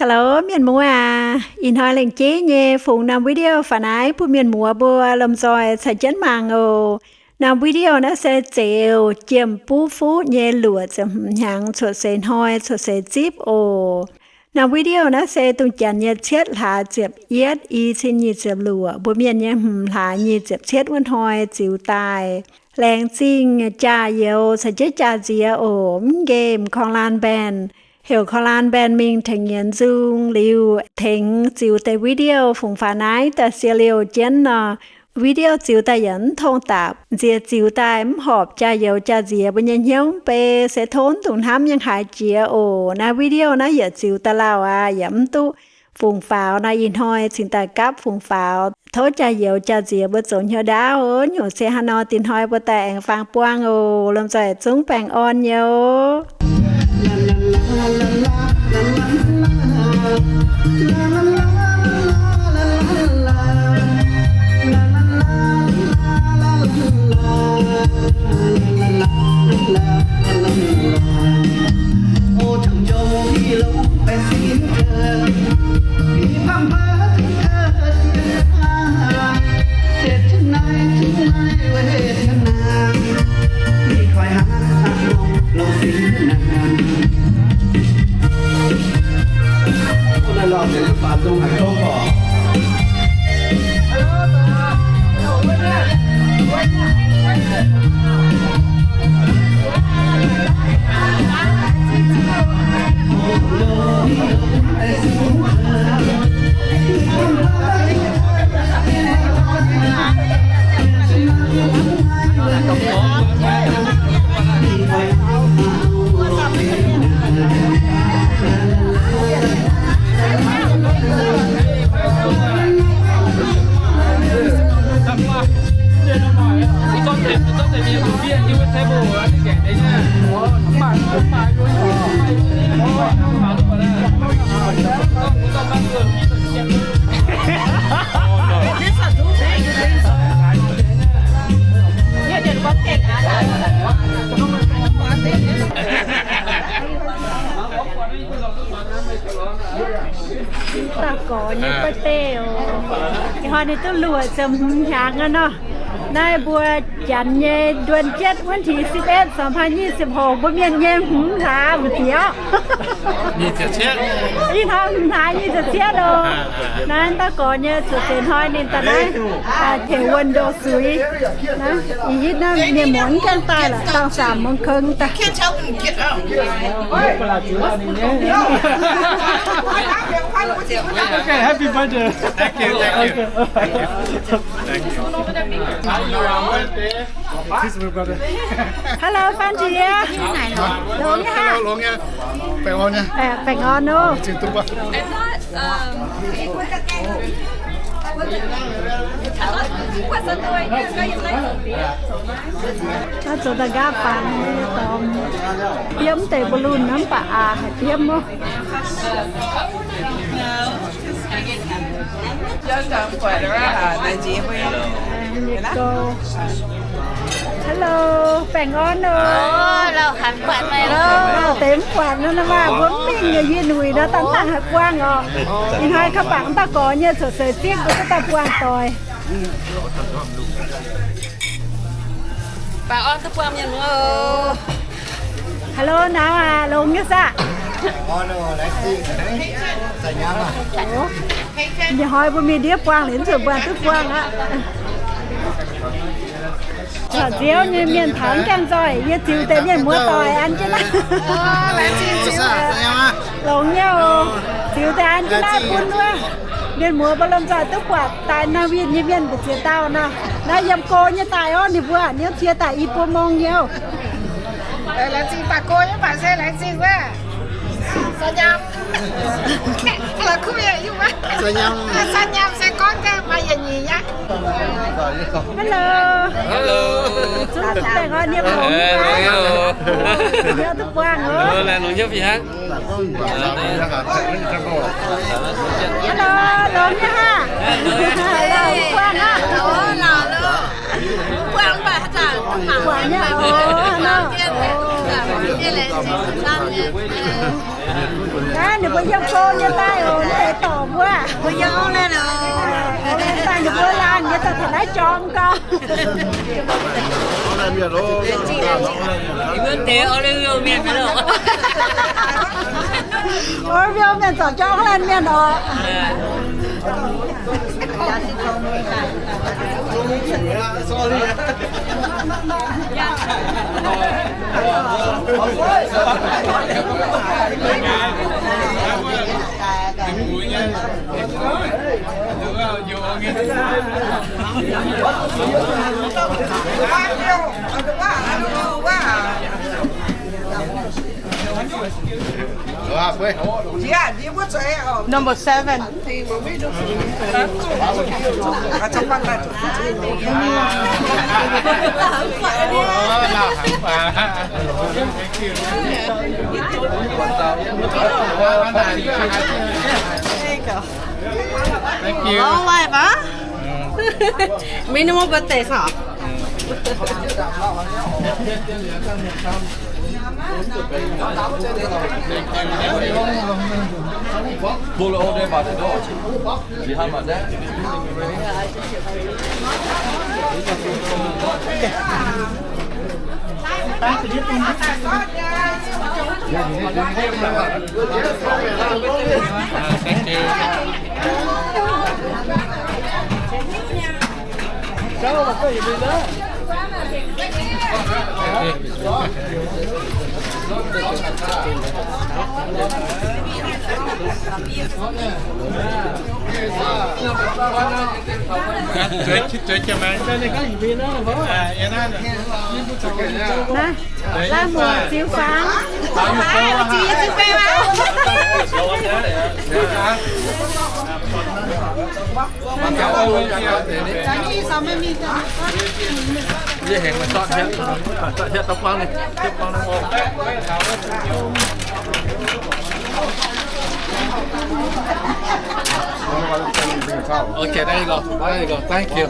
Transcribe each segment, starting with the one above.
Hello mienh muoz aac, ih hnoi lengc jeiv nyei fungx norm video faaux naaiv bun mienh muoz mbuo lomh nzoih caux jienv mangc oc. Norm video naaiv se Zeux Jiem Buv Fuqv nyei luoqc ziepc hmz hnyangx cuotv seix hnoi cuotv seix zipv oc. Norm video naaiv se dongh janx nyei cietv hlaax ziepc yietv, i cin nyic ziepc luoqc, mbuo mienh nyei hmz hlaax nyic ziepc cietv wuov hnoi ziux daaih. Laengz zingh jaax-youz caux jienv jaax-nziex oc. Mv nqemh korn-laan mbaenh, heuc korn-laan mbaenh mingh tengx nyienz nzung liuz tengx ziux deix video fungx faaux naaiv daaih sie liouh jienv nor. Video ziux daaih yaac mv tong dapc, nziex ziux daaih mv horpc jaax-youz jaax-nziex mbuo nyei hnyouv mv bei, se tov mv dungx hnamv yangh haaix jiex oc. Naaiv video naaiv yietc ziux daaih lauh aqv, yaac mv duqv fungx faaux nor, ih hnoi cingx daaih gapv fungx faaux. Tov jaax-youz jaax-nziex mbuo zoux hnyouv ndaauv oc. Nyungc se haaix nor dingc hnoi mbuo daaih aengx faang buangh oc. Lomh nzoih zungv baengh orn nyei oc. Dauh gorx nyei birthday oc. Ih hnoi ninh duqv luoqc ziepc hmz hnyangx aqv nor. Naaiv mbuo janx nyei เดือนเจ็ด วันที่สิบเอ็ด สองพันยี่สิบหก mbuo mienh nyei hmz hlaax mbu'ziex. Ih hnoi hmz hlaax nyic ziepc cietv oc. Naaiv dauh gorx nyei cuotv seix hnoi ninh daaih naaiv tengx wuonh ndoqc suix. Ih hitv naaiv mienh muoz gaengh daaih lorqc, dangh สามโมงครึ่ง daaih. Okay, happy birthday. Thank you, thank you. Thank you. Thank you. Hello, ฟานเจีย Longx nyei haac? Hello, longx nyei. Baengh orn nyei. Baengh orn oc. Naaiv zoux daaih nqaapv fangx nyei dorngx. Biomv deix balloon naaiv mv baac aax haic biomv oc. Hello, baengh orn oc. Lauh deix mv buatc nor, mbuo mv mingh nyei, yie nuic nor, dangh dangh haiz buangh oc. Ih hnoi ka'bangc dauh gorx nyei cuotv seix zipv, mbuo duqv daaih buangh doic. Baengh orn duqv buangh mienh muoz oc. Hello, nauz aac, longx nyei saah? Ih hnoi mbuo mingh ndiev buangh liuz, zuqc mbuo duqv buangh aqv. Caux nziouv nyei mienh taux gaengh nzoih, yie ziux deix mienh muoz doic an jienv naaiv. Longx nyei oc. Ziux deix an jienv naaiv bun wuov. Mienh muoz mbuo lomh nzoih duqv buatc daaih naaiv winh nyei mienh mbu'ziex dauh nor. Naaiv yiem go nyei daaih orv, ninh mbuo niouv cie daaih i buo mong nyei oc. Laengz zingh daaih go nyei baac se laengz zingh wuov. Sa nyaam. La'kuqv yietc nyungc wuov. Sa nyaam se gorngv daaih maaih yietc nyeic nyei. Hello. Hello. Zungv baengh orn nyei longx. Yie duqv buangh oc. Hello, longx nyei haac? Hello, buangh aqv. Buangh nyei oc, hello. Naaiv ninh mbuo yiem go nyei daaih oc, mv deix dorngc mbuo. Mbuo yiem orv laanh oc. Daaih ninh mbuo laanh nyei daaih taux naaiv jorm gau. Orv laanh mienh oc. Orv laanh mienh zorc jorm orv laanh mienh oc. Number seven. Thank you. Long life, huh? Minimal birthdays, huh? Pull all day by the door. Behind my dad. Thank you. Naaiv, laai muoc ziux fangx. Okay, there you go. There you go. Thank you.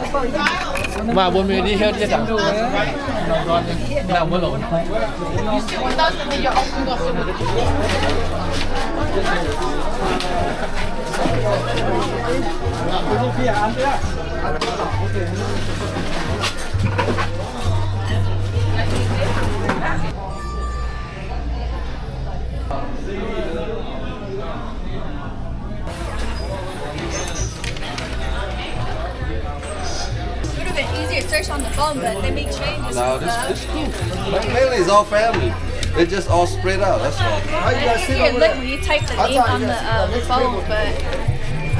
Mv baac mbuo mingh ndiev hietv jienv dangh. Naaiv mbuo longc. Would have been easier to search on the phone, but they make changes and stuff. No, this, this is cool. My family is all family. They just all spread out, that's all. It's easier look when you type the name on the, uh, the phone, but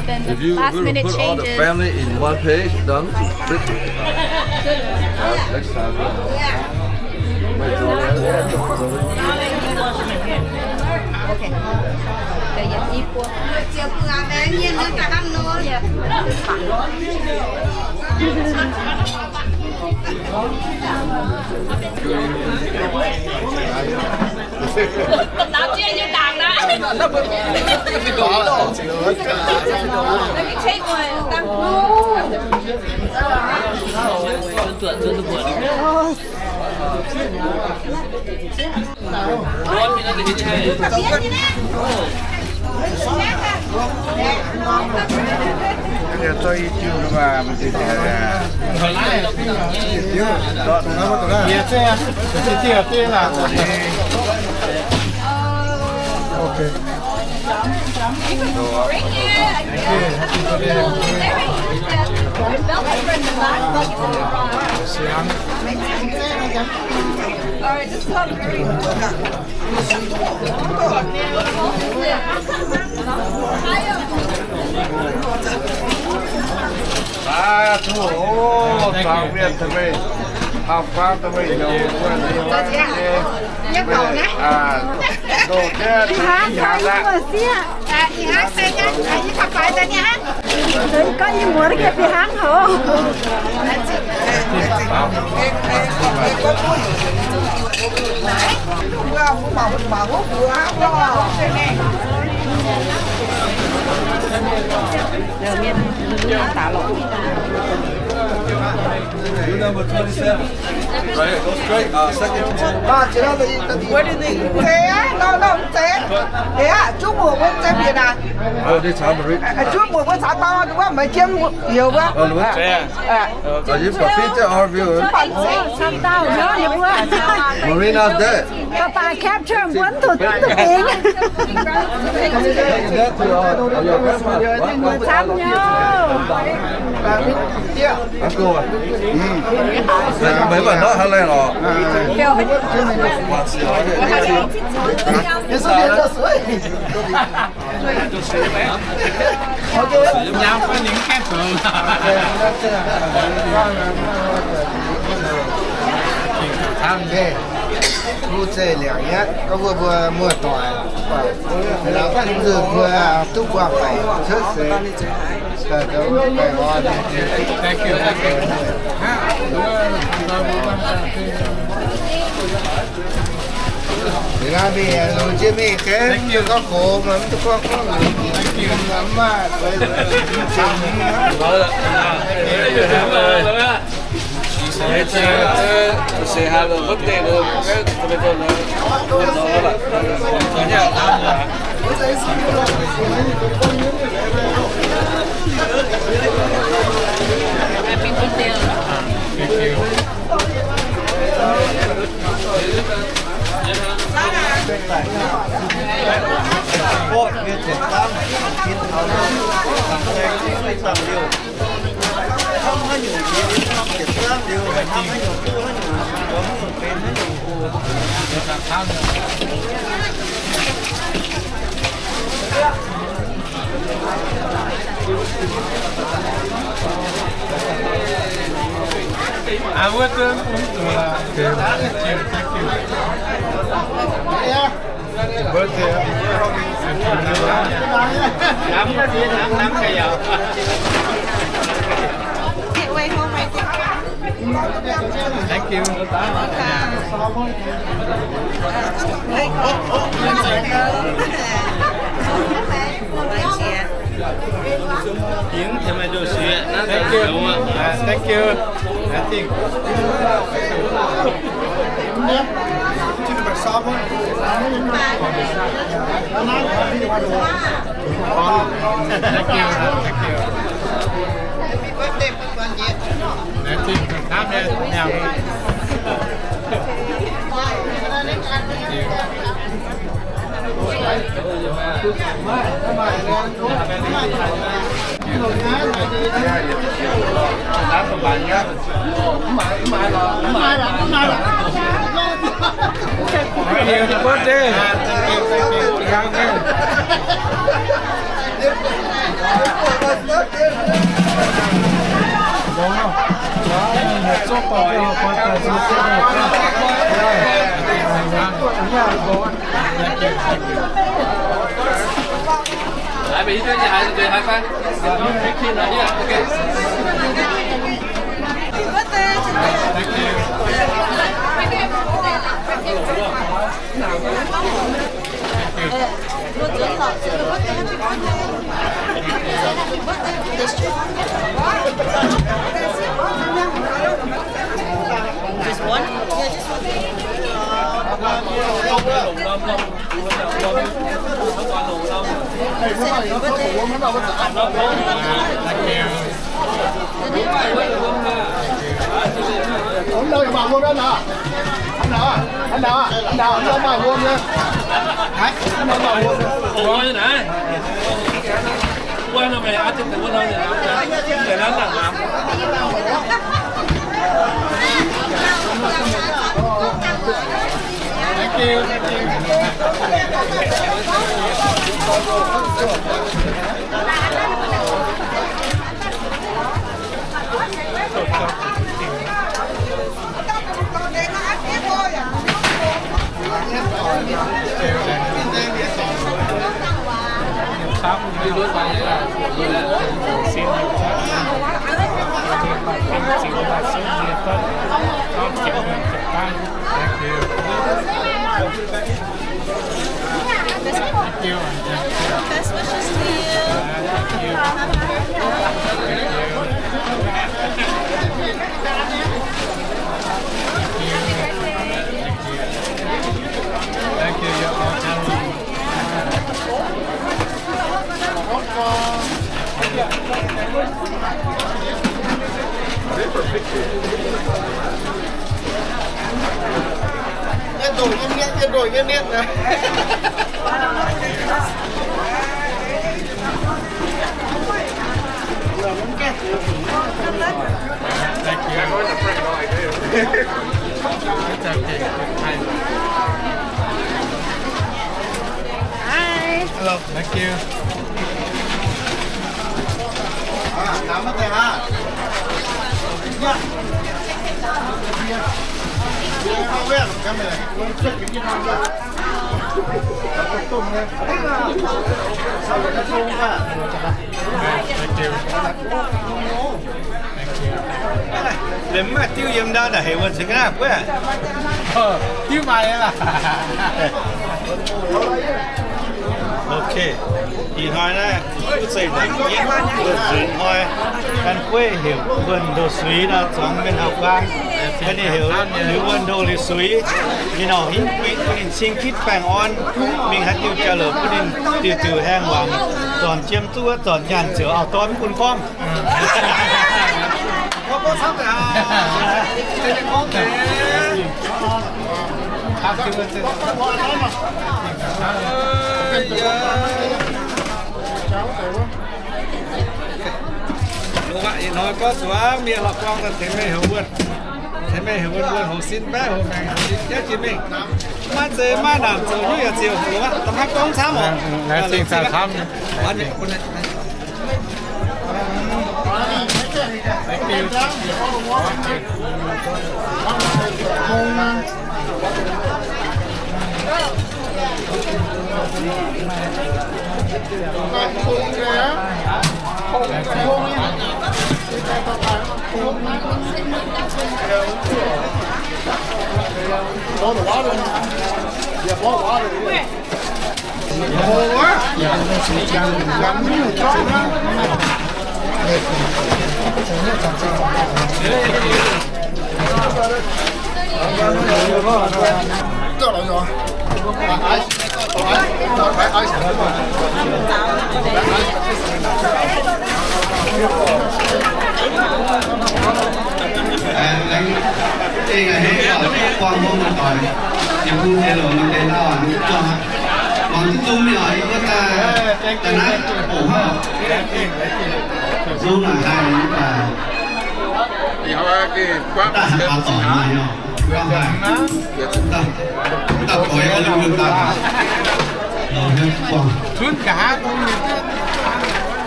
then the last minute changes. If you were to put all the family in one page, done. Next time. Okay. Saax duqv oc, zaangc mienh da'wuov, haaix faang da'wuov youz wuov nyei, ndoh jienv hnangv aqv. Ih hnangv se nyei, ih faix daaih nyei hnangv. Gorngv ih muoz gengh fih hnangv hoc. Mienh daaih lorqc. You're number twenty-seven. Right here, go straight. Uh, second. What do you think? Zeiz aqv, nor nor zeiz. Ih, zungv muoc wuov zeiv mienh aqv. Oh, this time, Marina. Zungv muoc wuov caux dau wuov, meih jiem youz wuov. Oh, wuov. Marina's dead. Baac baac capture mbuo mv duqv dingc. Camp nyei. Meih mv baac ndortv haaix laih lorqc. Gu zeiv liangc nyatv, gorngv mbuo mbuo muoz-doic, mbuo duqv buangh maiv cuotv seix. Thank you, thank you. Thank you. Thank you. Thank you. Thank you. I think. Thank you. Thank you. Happy birthday. Just one? Yeah, just one. Thank you. Best wishes to you. Thank you. Yie ndoqc yie mietv, yie ndoqc yie mietv. Hi. Hello. Thank you. Thank you. Thank you. La'maaih diuv yiem ndau naaic heuc wuonh cingx ga'naaiv buov. Diuv maaih nyei laac. Ok. Ih hnoi naaiv, zeiv-ndaangc jienv wuonh nzuonx hnoi, gan bueiv heuc wuonh ndoh suiz nor, zuangx mienh hauv-guaang. Ga'naaiv heuc liuz wuonh ndoh liuz suiz, mienh norqc hingv bun ninh cing gitv baengh orn, mingh haaix diuh jauv-louc bun ninh diuc diuc haengh wangc, zornc jiem zuov, zornc nyaanh ziouc auv-dorn mv bun gorngv. Ih hnoi gorngv zuqc mienh lorz gorngv daaih tengx meih heuc wuonh, tengx meih heuc wuonh, wuonh hoc sin baeqv hoc maengc hoc sin jaiv jiex mingh. Maiv zeiz maiv nangc zoux nyungc yaac ziouc hoc aqv, da'maiv gorngv camv oc.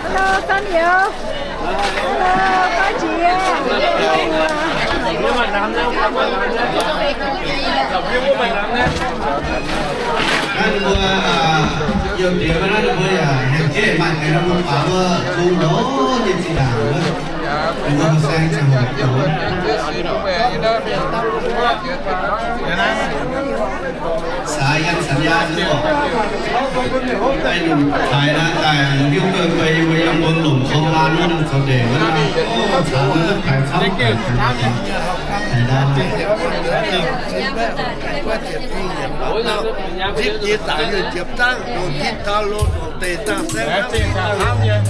Hello, 三友。 Hello, 高级。 Naaiv ninh mbuo, aa, yiem ndiev naaiv ninh mbuo yaac hengx jeiv maaih haiz ninh mbuo faaux wuov zungv nor nyei zinh ndaangc wuov. Ninh mbuo saeng ziangh hoc zoux. Saax yangh สัญญา nor. Daaih nyungc haiz naaiv daaih hiuv duqv mbuo yiem mbuo yiem mbuo longc kong laan wuov ninh zoux ndeic wuov, caux wuov haiz camv haiz daaih. Zipv jiex daaih yie njiec dangh, longc jitv taux longc dongh deic dangh saeng hnamv nyei.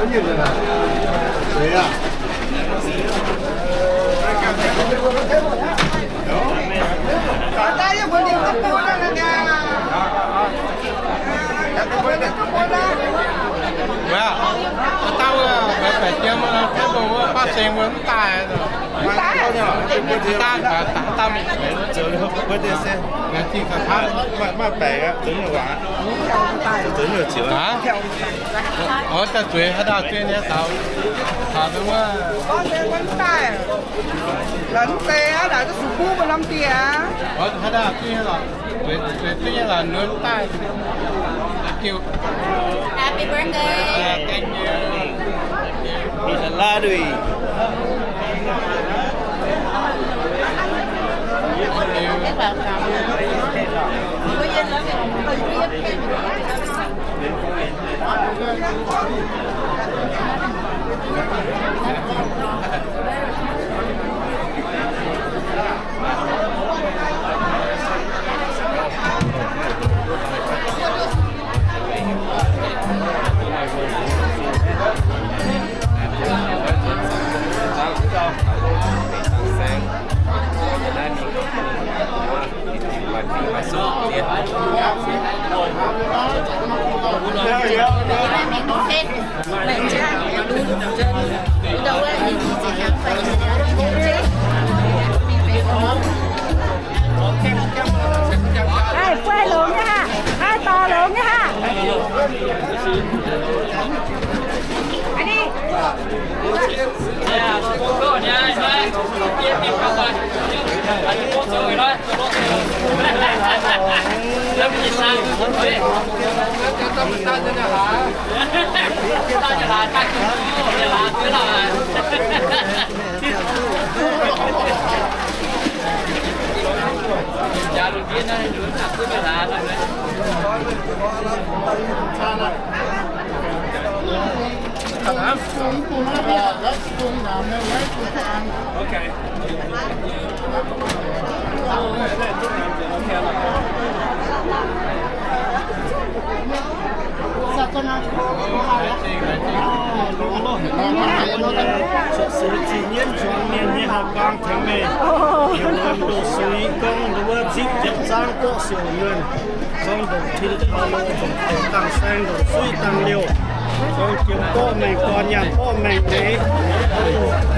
Mv baac wuov, baeqc jiem, tengx mbuo wuov, baav seng mbuo mv daaih. Mv daaih. Mv daaih, daaih, daaih mingh. Maaih baeqc aqv, zoux nyei waac. Zoux nyei ziouc. Haaix? Oix daaih zueiz haaix dauh zueiz nyei taux, taux wuov. La'nzei aqv, la'nzei sux buv mbuo norm dieh aqv. Oix haaix dauh zueiz nyei lorqc, zueiz, zueiz nyei lorqc, nunc daaih. Thank you. Happy birthday. Yeah, thank you. Thank you. It's a lottery. Thank you. Ai, buatc longx nyei haac, ai, dorh longx nyei haac. Cuotv seix zinh nyiemv zuangx mienh nyei hauv-guaang tengx meih. Yiem wuov ndoqc suiv gorngv wuov nzipc jepc zaangv gorqv siouc yuonh. Gorngv ndongc tin taux longx, ndongc taux dangh saeng, ndongc suiv dangh liouh. Gorngv jiem borqv maengx gorn, nyaanh borqv maengx leiz.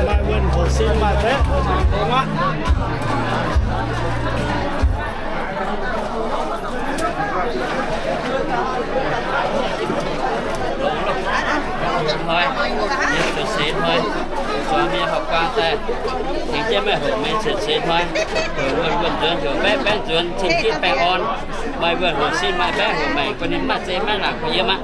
Maaih wuonh hoc sin maaih baeqv hoc maengx gorn aqv. Hnoi, mienh cuotv seix hnoi, zuangx mienh hauv-guaang daaih, tengx jienv meih hoc mengh cuotv seix hnoi, heuc wuonh wuonh nzuonx, heuc baeqv baeqv nzuonx, cien jienv baengh orn. Maaih wuonh hoc sin maaih baeqv hoc maengx, gorngv ninh maaih zei maiv laangc korv yiem aqv.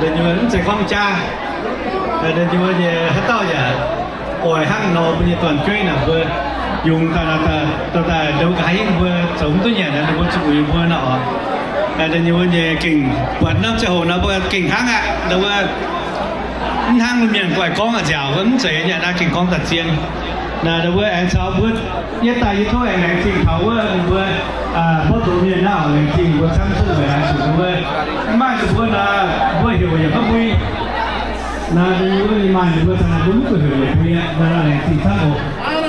Da'nyeic mv zeiz gorngv jaav. Da'nyeic nyei haaix dauh yaac oix hnangv nor mbuo nyei dorn-jueiv naaic mbuo yungz daaih, dorh daaih ndongc haaix hingv mbuo zoux mv duqv nyanc naaic, ninh mbuo zuqc uix mbuo nor oc. Da'nyeic nyei gengh buatc norm ziangh hoc nor mbuo gengh hnangv aqv. Mv hnangv mienh guaix gorngv a'nziaauc, mv zeiz nyei naaiv, gengh gorngv daaih zien. Naaic mbuo aengx caux mbuo yietv daaih yie tov aengx laengz zingh taux wuov ninh mbuo mborqv ndoqv mienh naaiv, laengz zingh mbuo camv zuqc weic haaix zuqc mbuo mv maaih ninh mbuo naaic, mbuo heuc yaac maiv mbui. Naaiv ninh mbuo maaih ninh mbuo caux naaic mbuo mv zuqc heuc yaac mbui aqv. Naaiv laengz zingh camv oc.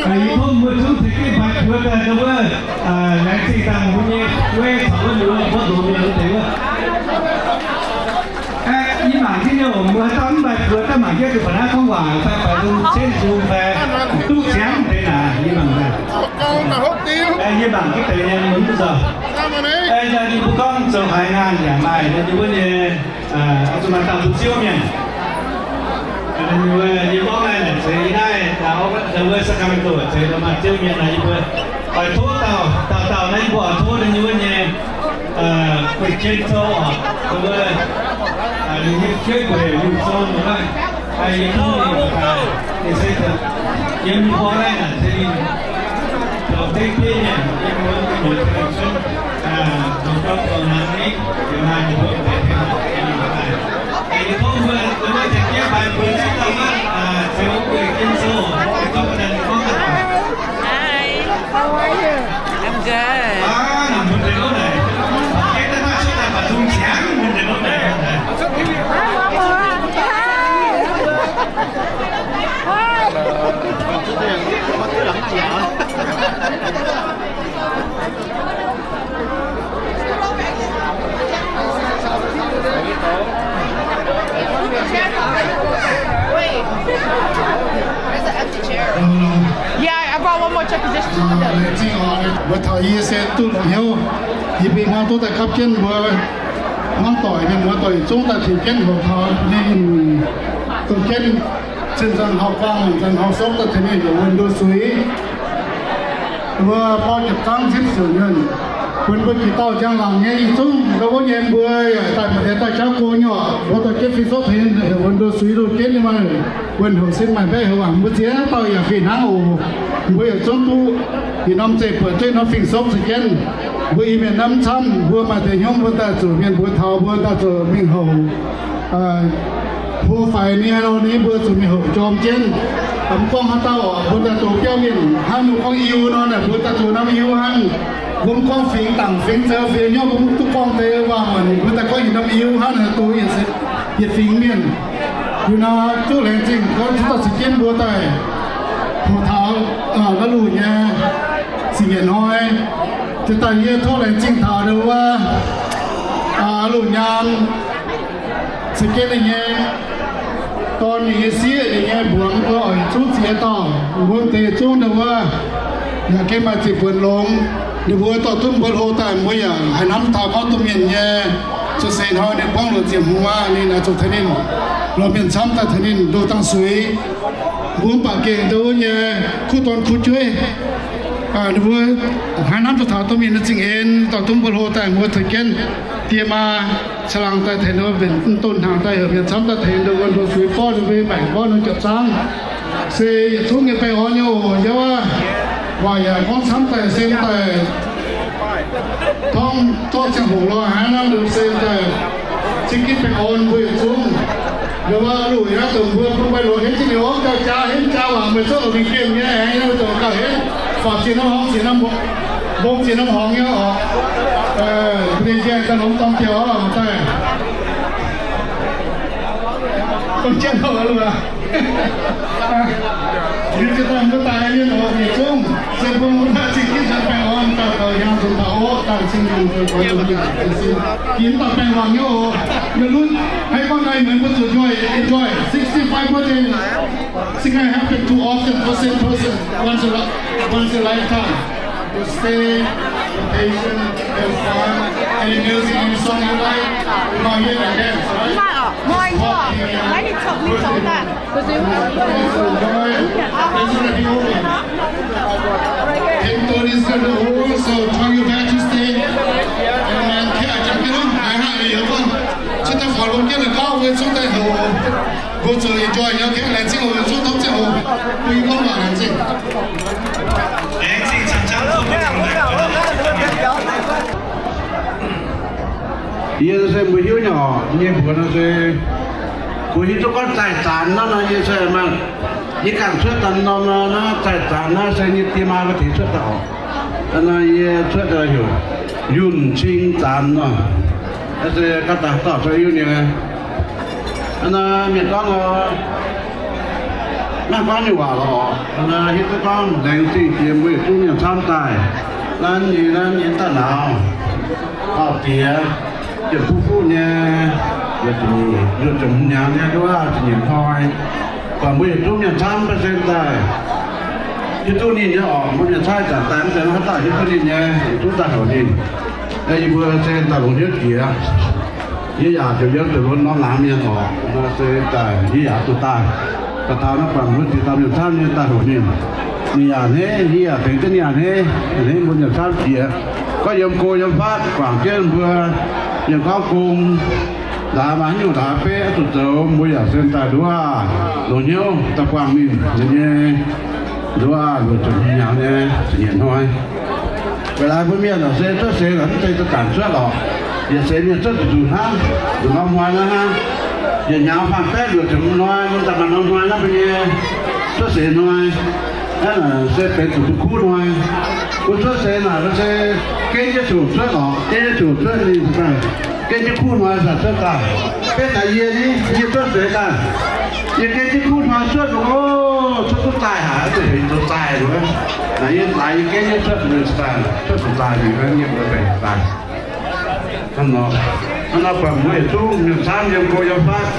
Yie tov mbuo zungv tengx jienv mbaix buoz daaih wuov, laengz zingh daaih mbuo nyei weiv caux wuov ninh mbuo mborqv ndoqv mienh wuov deix wuov. Yie mangc jienv nyei oc, mbuo haaix dauh mv mbaix buoz daaih mangc jienv zuqc ba'naaiv gorngv waac fai baaix nzung cienv nzung fai duqv ziangx deix naaic yie mangc daaih. Yie mangc jienv deix nyei mv zoux. Ninh mbuo gorngv zoux haaix ngaanh yaac maaih ninh mbuo nyei, zuqc maaih dauh bun ziouv mienh. Yie gorngv naaiv ceix yie naaiv, wuov Sacramento ceix maaih ziouv mienh naaic, yie mbuo oix tov dauh dauh dauh naaiv, yie mbuo oix tov ninh mbuo nyei guei jienv zouv oc, ninh nyei jueiv gueic mingh zouv mv baac yie tov ninh, ninh se yiem mbuo naaiv naaic se ninh zoux dengv bieiv mienh, yiem mbuo mbuo cuotv, zoux gong zoux hnaangx ni, yiem naaiv ninh mbuo deix Hi, how are you? I'm good. Yeah, I brought one more chair 'cause there's two of them. Mbuo taux yie se duqv longc hnyouv, yie bun hnangv duqv daaih gapv jienv mbuo hmuangv doic mienh muoz doic yietc zungv daaih tengx jienv hoc taux ninh dongh jienv cien-nzangc hauv guangc, nzangc hauv sopv daaih tengx ninh yaac wuonh nduov suix. Mbuo borqv jiepc zangv zipv suonc yuonh, bun mbuo jiex dauh njang-laangc nyei yietc zungv ndau wuov nyei mbuo yaac daaih maaih deix daaih jauv go nyei oc. Mbuo dorh jienv fing sopv tengx ninh wuonh nduov suix nduov jienv nyei maaih wuonh houc sin maaih mbaeqv heuc waac mbuo ziex dauh yaac fih hnangv oc. Mbuo yaac zungv duqv yietc norm zeih buatc duqv norm fing sopv se jienv. Mbuo Iu-Mienh naaiv mv camv, mbuo maaih deix hnyouv mbuo daaih zuqc mienh mbuox taux mbuo daaih zuqc mingh houc hlo faix ni nor ni mbuo zuqc mingh houc jorm jienv. Mv gorngv haaix dauh oc, mbuo daaih dox biauv mienh hnangv mbuo gorngv Iu nor naaic, mbuo daaih dox norm Iu hnangv. Mbuo mv gorngv fingx Dangc, fingx Zoux, fingx Nyorx, mbuo mv duqv gorngv deix waac muonc, mbuo daaih gorngv yietc norm Iu hnangv naaic, dox yietc fingx mienh. Liuz nor, duqv laengz zingh gorngv duqv daaih caux jienv mbuo daaih hoc taux naaiv lunx nyei zingh nyeic hnoi. Jiex daaih yie tov laengz zingh taux ndau wuov lunx nyaam caux jienv ninh nyei dorn, ninh nyei sieqv, ninh nyei mbuangz mbuo oix zungv ziex dauh, mbuo deix zungv ndau wuov yaac gengh maaih ziepc buonc longx. Ninh mbuo dorh duqv mbuo hlo daaih, mbuo yaac haih hnamv taux gorngv domh mienh nyei cuotv seix hnoi ninh buangv luoqc ziepc hmz aqv, ninh naaic zuqc tengx ninh lorz mienh camv daaih tengx ninh ndoh dangh suix. Mbuo mv baac gengh ndau wuov nyei kuv dorn kuv jueiv, ninh mbuo haih hnamv taux domh mienh nyei zingh en, dorh duqv mbuo hlo daaih mbuo tengx jienv die maa caangh laangh daaih tengx ninh mbuo mbenc mv donx hnaangx daaih heuc mienh camv daaih tengx ninh mbuo ndoh suix borqv ninh mbuo maengc borqv ninh mbuo jiepc zangv. Se yietc zungv nyei baengh orn nyei oc. Yie waac yaac gorngv camv daaih se daaih gorngv zorqv ziangh hoc lorz haaix nor se daaih zingh ginv baengh orn mbuo yietc zungv. Ndau wuov loz-hnoi dongh mbuo bun mbuo longx henv jienv liuz, jaa henv jaa waac meih zorqv longc mingh gemh nyei aengx, dongh gauh henv faaux ziex norm horngz, ziex norm mbong, ziex norm horngz nyei oc. Mbuo nyei njang daaih longx dorng jiex oc daaih. Dongh jienv oc loz-hnoi. Liuz jiex daaih mbuo daaih mienh oc yietc zungv, se bun mbuo daaih zingh ginv nzuonx baengh orn daaih taux hnyangx nzuonx taux oc, daaih cing nzuonx nzuonx nzuonx nzuonx. Ginv daaih baengh wangc nyei oc. Yie lunv haiz gorngv naaiv meih mbuo zuqc enjoy, enjoy sixty-five birthday. This kind happen too often, person, person, once a li-, once a lifetime. To stay, the patient, have fun, any music, any song you like, come out here and dance, right? Support the, uh, birthday. Please enjoy. Ten thirty is gonna over, so turn your back to stage. And then, yeah, jump in, haiz haic liuz gorngv, cuotv daaih faaux longx jienv la'gauv, weic zuqc Mbuo zuqc enjoy nyei, laengz zingh oc, zuqc topv zingh oc. Bun yie gorngv waac laengz zingh. Yie se mbuo hiuv nyei oc, nyei mbuox nor se, mbuo hiuv duqv gorngv zaih zanx naaiv nor, yie se maaih, yie ganh cuotv daaih norm nor, naaiv zaih zanx naaiv se nyei die maa mbuo tengx cuotv daaih oc. Naaiv yie cuotv daaih heuc Yunh Cing Zanx nor. Naaiv se ganh daaih dauh cuotv hiuv nyei. Naaiv mienh gorngv nor, maiv gorngv nyei waac lorqc. Naaiv hiuv duqv gorngv laengz zingh jiex mbuo yietc zungv mienh camv daaih. Naaiv nyei, naaiv nyei daaih nauz, auv-diex, yietc fuqv fuqv nyei, luoqc ziepc hmz hnyangx nyei nduov ziepc nyeic hnoi, buatc mbuo yietc zungv mienh camv maiv sen daaih. Hiuv duqv ninh nyei oc, mbuo mienh camv zanc daaih mv zeiz haaix dauh hiuv duqv ninh nyei, yietc zungv daaih heuc ninh. Yie mbuo se daaih longx hnyouv jiex. Yie yaac ziouc yiem ziouc lunx norm laangz mienh oc, nor se daaih yie yaac duqv daaih. Daaih taux naaiv buatc mbuo ziex dauh mienh camv nyei daaih heuc ninh. Ninh yaac hneiv, yie yaac tengx jienv ninh yaac hneiv, hneiv mbuo mienh camv jiex. Gorngv yiem go yiem fatv guangc jienv mbuo, yiem gorngv gong, nzaaux maaih haaix nyungc nzaaux beiv oix zuqc zoux, mbuo yaac sen daaih nduov, longx hnyouv daaih buangh ninh nyei. Nduov luoqc ziepc hmz hnyangx nyei ziepc nyeic hnoi. Weic laaix mbuo mienh se cuotv seix lorqc, mv zeiz zanc-zanc cuotv lorqc. Yietc seix mienh cuotv zuqc nzuqc hnangv, nzuqc norm hnoi naaiv hnangv. Yietc hnyangx faam baeqv luoqc ziepc hmz hnoi, mbuo daaih maaih norm hnoi naaiv mbuo nyei cuotv seix hnoi. Naaiv se benx zuqc mbuo kuv hnoi. Mbuo cuotv seix naaic mbuo se gengh jienv ziouc cuotv lorqc, gengh jienv ziouc cuotv ninh daaih, gengh jienv kuv hnoi daaih cuotv daaih. Beiv daaih yie ni, yie cuotv seix daaih, yie gengh jienv kuv hnoi cuotv, o, cuotv duqv daaih haic, zuqc hengx zoux daaih nor. Naaiv yie laaix yie gengh jienv cuotv daaih, cuotv zuqc daaih, yie gengh jienv daaih. Hnangv nor, hnangv nor buatc mbuo yietc zungv mienh camv yiem go yiem fatv,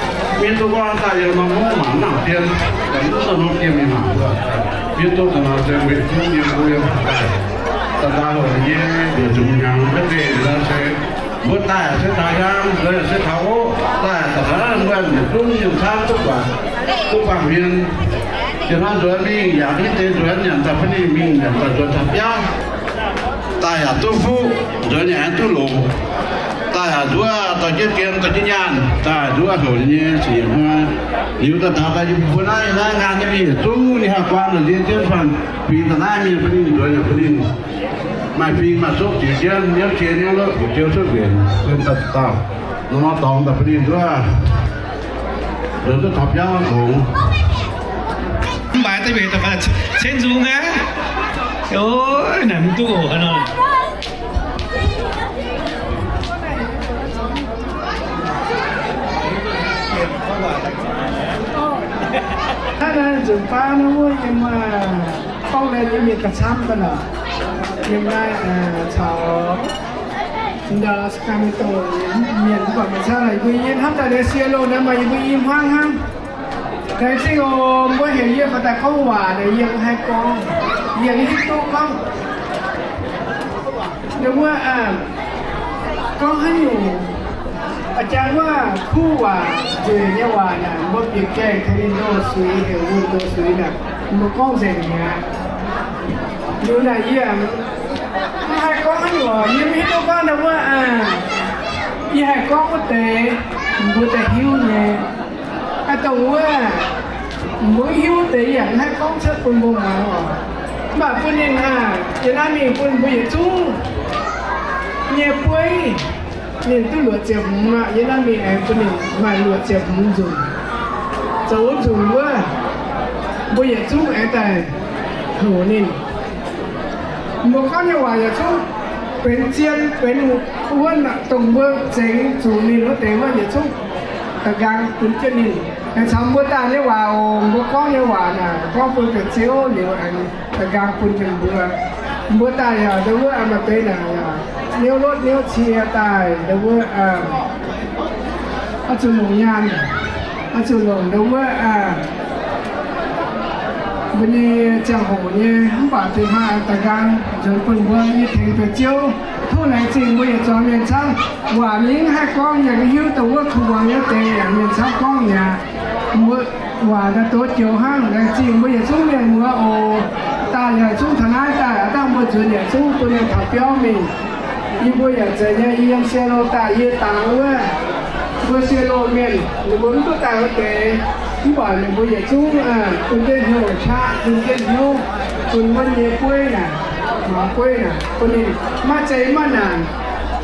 mienh duqv gorngv daaih yiem norm hmuangv mangc mv nangc dien, yaac mv duqv norm dien mingh mangc mbuo. Mienh duqv daaih nor se mbuo yietc zungv yiem go yiem fatv daaih. Daaih daaih hoc nyei, mbuo zuqc hnyangx maiv zeiz nor se mbuo daaih se taux hnyangx, nzuonx se taux oqv, daaih daaih mbuo yietc zungv mienh camv duqv buatc, duqv buangh mienh. Yietc hnoi nzuonx mingh yaac mv deix nzuonx nyanc daaih bun ninh mingh, nyanc daaih nzuonx taux biauv. Daaih yaac duqv fuqv, nzuonx yaac duqv longc. Daaih yaac nduov dorh jienv gem, dorh jienv nyaanh, daaih nduov houc nyei ziec hnoi. Liuz daaih taux daaih yie mbuo naaiv, naaiv ngaan nyei mingh yietc zungv ninh haih guaan la'nzien jienv faanh fingx daaih naaiv mienh bun ninh nzuonx yaac bun ninh maaih fing maaih sopv jiex jienv, niouv cie niouv lotv, fu'jueiv cuotv nquenc, nzuonx daaih dauh nor dorngx daaih bun ninh nduov, nzuonx duqv taux biauv longx. Mv baac da'wuoc da'faanh cen nzungx aqv. Ov, naaic mv duqv oc haaix nor. Naaiv nzunc baav naaiv wuov yiem, gorngv laanh yiem mienh gauh camv daaih lorqc. Yiem naaiv caux ndau Sacramento mienh mv baac maaih camv, yie mbuo yiem hnamv daaih nyei sie loh naaiv maaih yie mbuo i hmuangv hnangv. Laengz zingh oc, mbuo heuc yie mbuo daaih gorngv waac naaic yie mv haih gorngv, yie mv hiuv duqv gorngv. Ninh mbuo gorngv haaix nyungc, jangx wuov kuv waac, nzueic nyei waac naaic, mbuo bieqc gaengh tengx ninh ndo suiz, heuc wuonh ndo suiz naaic, mbuo gorngv nzengc mi'aqv. Liuz naaic yie mv haih gorngv haaix nyungc, yie mv hiuv duqv gorngv ninh mbuo, yie haih gorngv wuov deix, mbuo daaih hiuv nyei. Aa, dongh wuov, mbuo hiuv deix yaac mv haih gorngv cuotv bun mbuo muangx oc. Mv baac bun ninh aah, yie naaiv mingh bun mbuo yietc zungv nyei bueiv, ninh duqv luoqc ziepc hmz aqv. Yie naaiv mingh aengx bun ninh maaih luoqc ziepc hmz nzunc. Zoux nzunc wuov, mbuo yietc zungv aengx daaih heuc ninh. Mbuo gorngv nyei waac yietc zungv benx zien, benx wuov dongh mbuo zengx zuqc ninh wuov deix wuov yietc zungv da'nqaang bun jienv ninh. Aengx caux mbuo daaih nyei waac oc, mbuo gorngv nyei waac naaic gorngv bun deix Ziouv liuz aengx da'nqaang bun jienv mbuo. Mbuo daaih yaac ndo wuov maaih deix naaic yaac niouv lotv niouv cie daaih ndo wuov, oix zuqc longc nyaanh, oix zuqc longc ndo wuov mbuo nyei ziangh hoc nyei, mv baac deix hnoi da'nqaang nzuonx bun mbuo nyei tengx deix Ziouv. Tov laengz zingh mbuo yietc zuangx mienh camv. Waac mingh haih gorngv yaac mv hiuv dongh wuov kuh muangx nyei deix yaac mienh camv gorngv mi'aqv. Mbuo waac daaih doz joux hnangv. Laengz zingh mbuo yietc zungv mienh muoz oc. Daaih yaac zungv taux naaiv daaih aqv, dangh mbuo nzuonx yietc zungv bun mienh taux biauv mingh. Yie mbuo yaac zeiz nyei, yie yiem sie loh daaih, yie dangx wuov mbuo sie loh mienh, ninh mbuo mv duqv daaih wuov deix. Mv baac ninh mbuo yietc zungv bun jienv hnyouv qaqv, bun jienv hnyouv, bun wuov nyei bueiv naaic, maaz bueiv naaic, bun ninh maiv zeiz maiv naanc,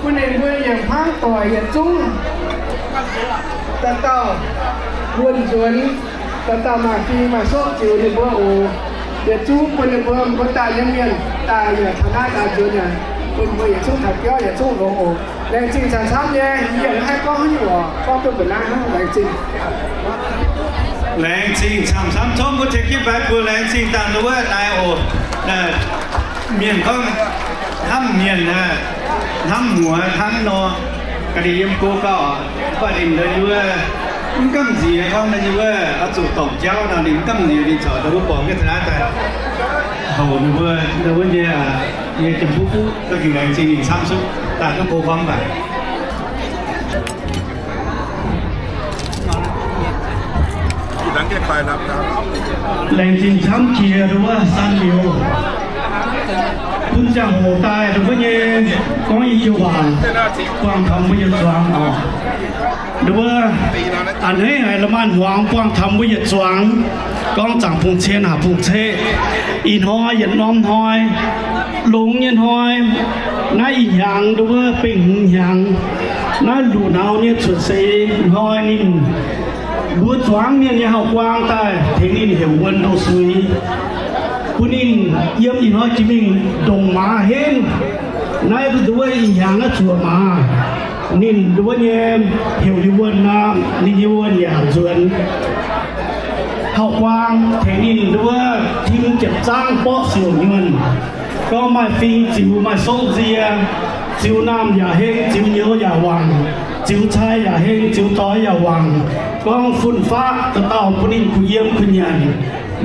bun ninh mbuo yiem hmuangv doic yietc zungv dauh dauh wuonh nzuonx, dauh dauh maaih fing maaih soqv ziux ninh mbuo oc. Yietc zungv bun ninh mbuo, mbuo daaih yiem mienh daaih yaac taux naaiv daaih nzuonx yaac bun mbuo yietc zungv taux biauv yietc zungv longx oc. Laengz zingh camv-camv nyei, yie haih gorngv haaix nyungc oc, gorngv duqv mbuo naaiv hnangv, laengz zingh. Laengz zingh camv-camv tov mbuo tengx jienv mbaix buo laengz zingh dangh wuov naaiv oc. Mienh gorngv hnamv mienh, hnamv muoz hnangv nor, ga'dingc yiem go gauh, mv baac ninh wuov mv gamh nziex gorngv ninh wuov oix zuqc dorngc jauv nor, ninh mv gamh nziex ninh corc ndau wuov borngz jienv taux naaiv daaih houc ninh mbuo ndau wuov nyei, nyei jiem-buv buv, ga'dingc laengz zingh ninh camv cuotv daaih duqv go gorngv mbaih. Laengz zingh camv jiex ndau wuov San Liuz, bun ziangh hoc daaih ndau wuov nyei gorngv i joux waac buangh taux mbuo yietc zuangx oc. Ndau wuov a'hneiv haic la'maanh hmuangx buangh taux mbuo yietc zuangx, gorngv zaangc bung cien haac bung ceqv, ih hnoi yietc norm hnoi, longx nyei hnoi, naaiv ih hnyangx ndau wuov bengh hmz hnyangx, naaiv luqc naux nyei cuotv seix hnoi ninh mbuo zuangx mienh nyei hauv-guaang daaih tengx ninh heuc wuonh ndoh suix, bun ninh yiem ih hnoi jiex mingh ndongc maaz henv. Naaiv ndau wuov ih hnyangx naaiv zuoqc maaz, ninh ndau wuov nyei heuc ninh wuonh nor, ninh nyei wuonh yaac nzuonx hauv-guaang tengx ninh ndau wuov tim jiepc zaangv borqv siouc nyuonh. Gorngv maaih fing ziux, maaih soqv nzie, ziux naamh yaac heng, ziux nyouz yaac wangc, ziux cai yaac heng, ziux doix yaac wangc. Gorngv fun-faqv dauh dauh bun ninh kuh yiem kuh nyanc.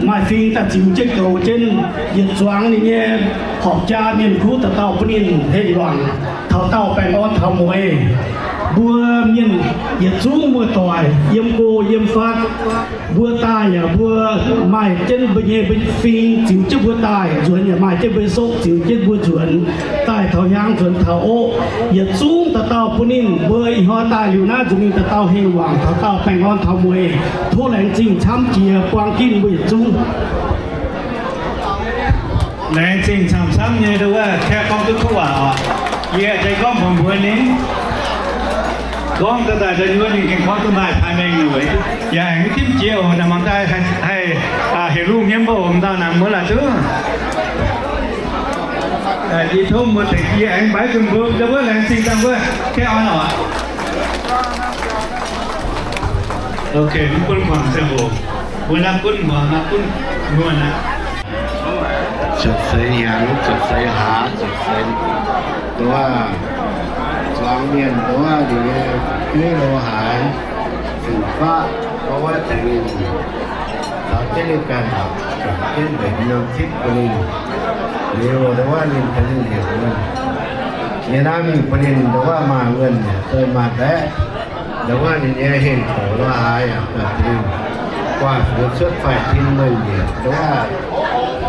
Maaih fing daaih ziux jienv goux jienv yietc zuangx ninh nyei horpc jaa mienh kuv dauh dauh bun ninh hengh wangc, taux daauh baengh orn taux mueiz. Mbuo mienh yietc zungv muoz-doic yiem go yiem fatv, mbuo daaih yaac mbuo maaih jienv mbuo nyei fing ziux jienv mbuo daaih, nzuonx yaac maaih jienv mbuo soqv ziux jienv mbuo nzuonx, daaih taux hiaang nzuonx taux oqv. Yietc zungv dauh dauh bun ninh mbuo ih hnoi daaih liuz naaiv nzunc mingh dauh dauh hengh wangc, taux daauh baengh orn taux mueiz. Tov laengz zingh camv jiex buang ginv mbuo yietc zungv. Laengz zingh camv-camv nyei ndau wuov kaeqv gorngv duqv kuv waac oc. Yie deix gorngv mbuox mbuo ninh, gorngv daaih daaih deix wuov ninh gengh gorngv duqv maaih pai mengh nyei weic. Yaac aengx mv dimv jiex oc, naaic mangc daaih haih heuc lungh nyei mbuo oc, m'dauh nangc mbuo laaic duqv. Yie tov mbuo deix yie aengx mbaix zunh mbuo ndau wuov laengz zingh dangh wuov kaeqv orn oc. Ok, mv gunv hmuangx ziangh hoc, mbuo naaiv gunv hmuangx, naaiv gunv muonh aqv. Cuotv seix hnyangx, cuotv seix hlaax, cuotv seix nduov, zuangx mienh nduov, ninh nyei fu'jueiv lo haaix, fun-faqv, gorngv wuov tengx ninh caux jienv ninh ganh, jienv mbenc norm cipv bun ninh. Liuz ndau wuov ninh tengx ninh heuc wuonh. Yie naaiv mingh bun ninh ndau wuov maaih wuonh yaac duqv maaih baeqv. Ndau wuov ninh nyei hengx douz lo haaix yaac buatc ninh guaaih fungx cuotv faix-tin wuonh njiec ndau wuov,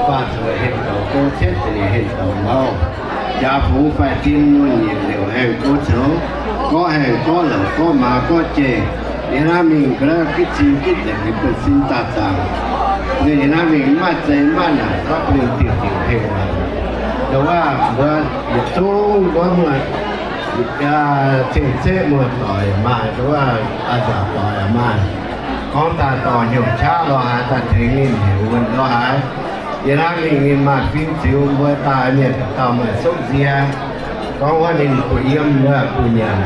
faah cuotv hengx douz go cietv za'nyeic hengx douz mauv. Jaax fungx faix-tin wuonh njiec liouc haengh go coux, gorqv haengh gorqv louc gorqv maaz gorqv jeiv. Yie naaiv mingh ga'naaiv gitv cing gitv nzengc, ninh buonv-sin daaih zaangc. Ninh yie naaiv mingh mv maaih zei mv maaih naanc, gorngv bun ninh diuc diuc hengh waanc. Ndau wuov mbuo yietc zungv gorngv muoz, cing-ceqv muoz-doic yaac maaih, ndau wuov a'nzauc doic yaac maaih. Gorngv daaih dorh hnyouv qaqv lo haaix daaih tengx ninh heuc wuonh lo haaix. Yie naaiv mingh ninh maaih fing ziux mbuo daaih mienh dauh dauh maaih soqv nzie. Gorngv wuov ninh kuh yiem wuov kuh nyanc.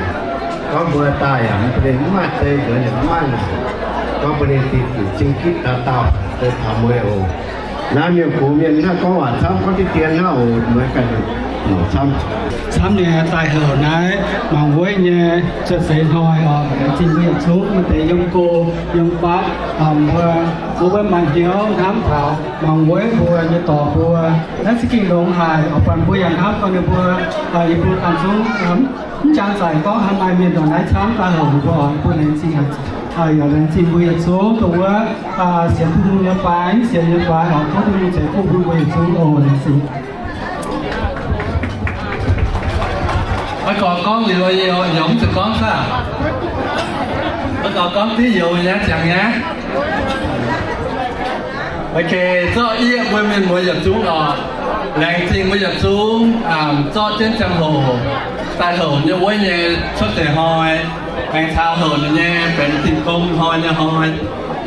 Gorngv mbuo daaih yaac mv bun ninh mv maaih zei nzuonx yaac mv maaih naanc. Gorngv bun ninh diuc diuc cing gitv dauh dauh, deix taux mueiz oc. Naaiv mienh gox mienh hnangv gorngv waac camv, gorngv diqv dien hnangv oc, mueiz ganh camv. Camv nyei daaih heuc naaiv mangc wuov nyei cuotv seix hnoi oc, laengz zingh mbuo yietc zungv, maiv deix yiem go yiem fatv, mbuo, mbuo maaih hnyouv hnamv taux mangc wuov mbuo nyei dorc mbuo. Naaiv za'gengh longx haic, oix buatc mbuo yaac hnamv gorngv ninh mbuo, yie mbuo ganh zungv mv jangx zaic gorngv haaix maaih mienh dorh naaiv camv daaih heuc ninh mbuo oc, bun laengz zingh, yaac laengz zingh mbuo yietc zungv dongh wuov sienx Tin-Hungh nyei fai mv sienx nyei fai oc, tov Tin-Hungh ceix fuqv bun mbuo yietc zungv oc, laengz zingh. Maiv gorx gorngv liuz, youz mv zuqc gorngv saah? Maiv gorx gorngv diqv youz nyei ziangx nyei. Ok, zorqv yie mbuo mienh muoz yietc zungv oc. Laengz zingh mbuo yietc zungv zorqv jienv ziangh hoc daaih houc nyei wuov nyei cuotv seix hnoi. Aengx caux houc ninh nyei benx tin-gong hnoi nyei hnoi.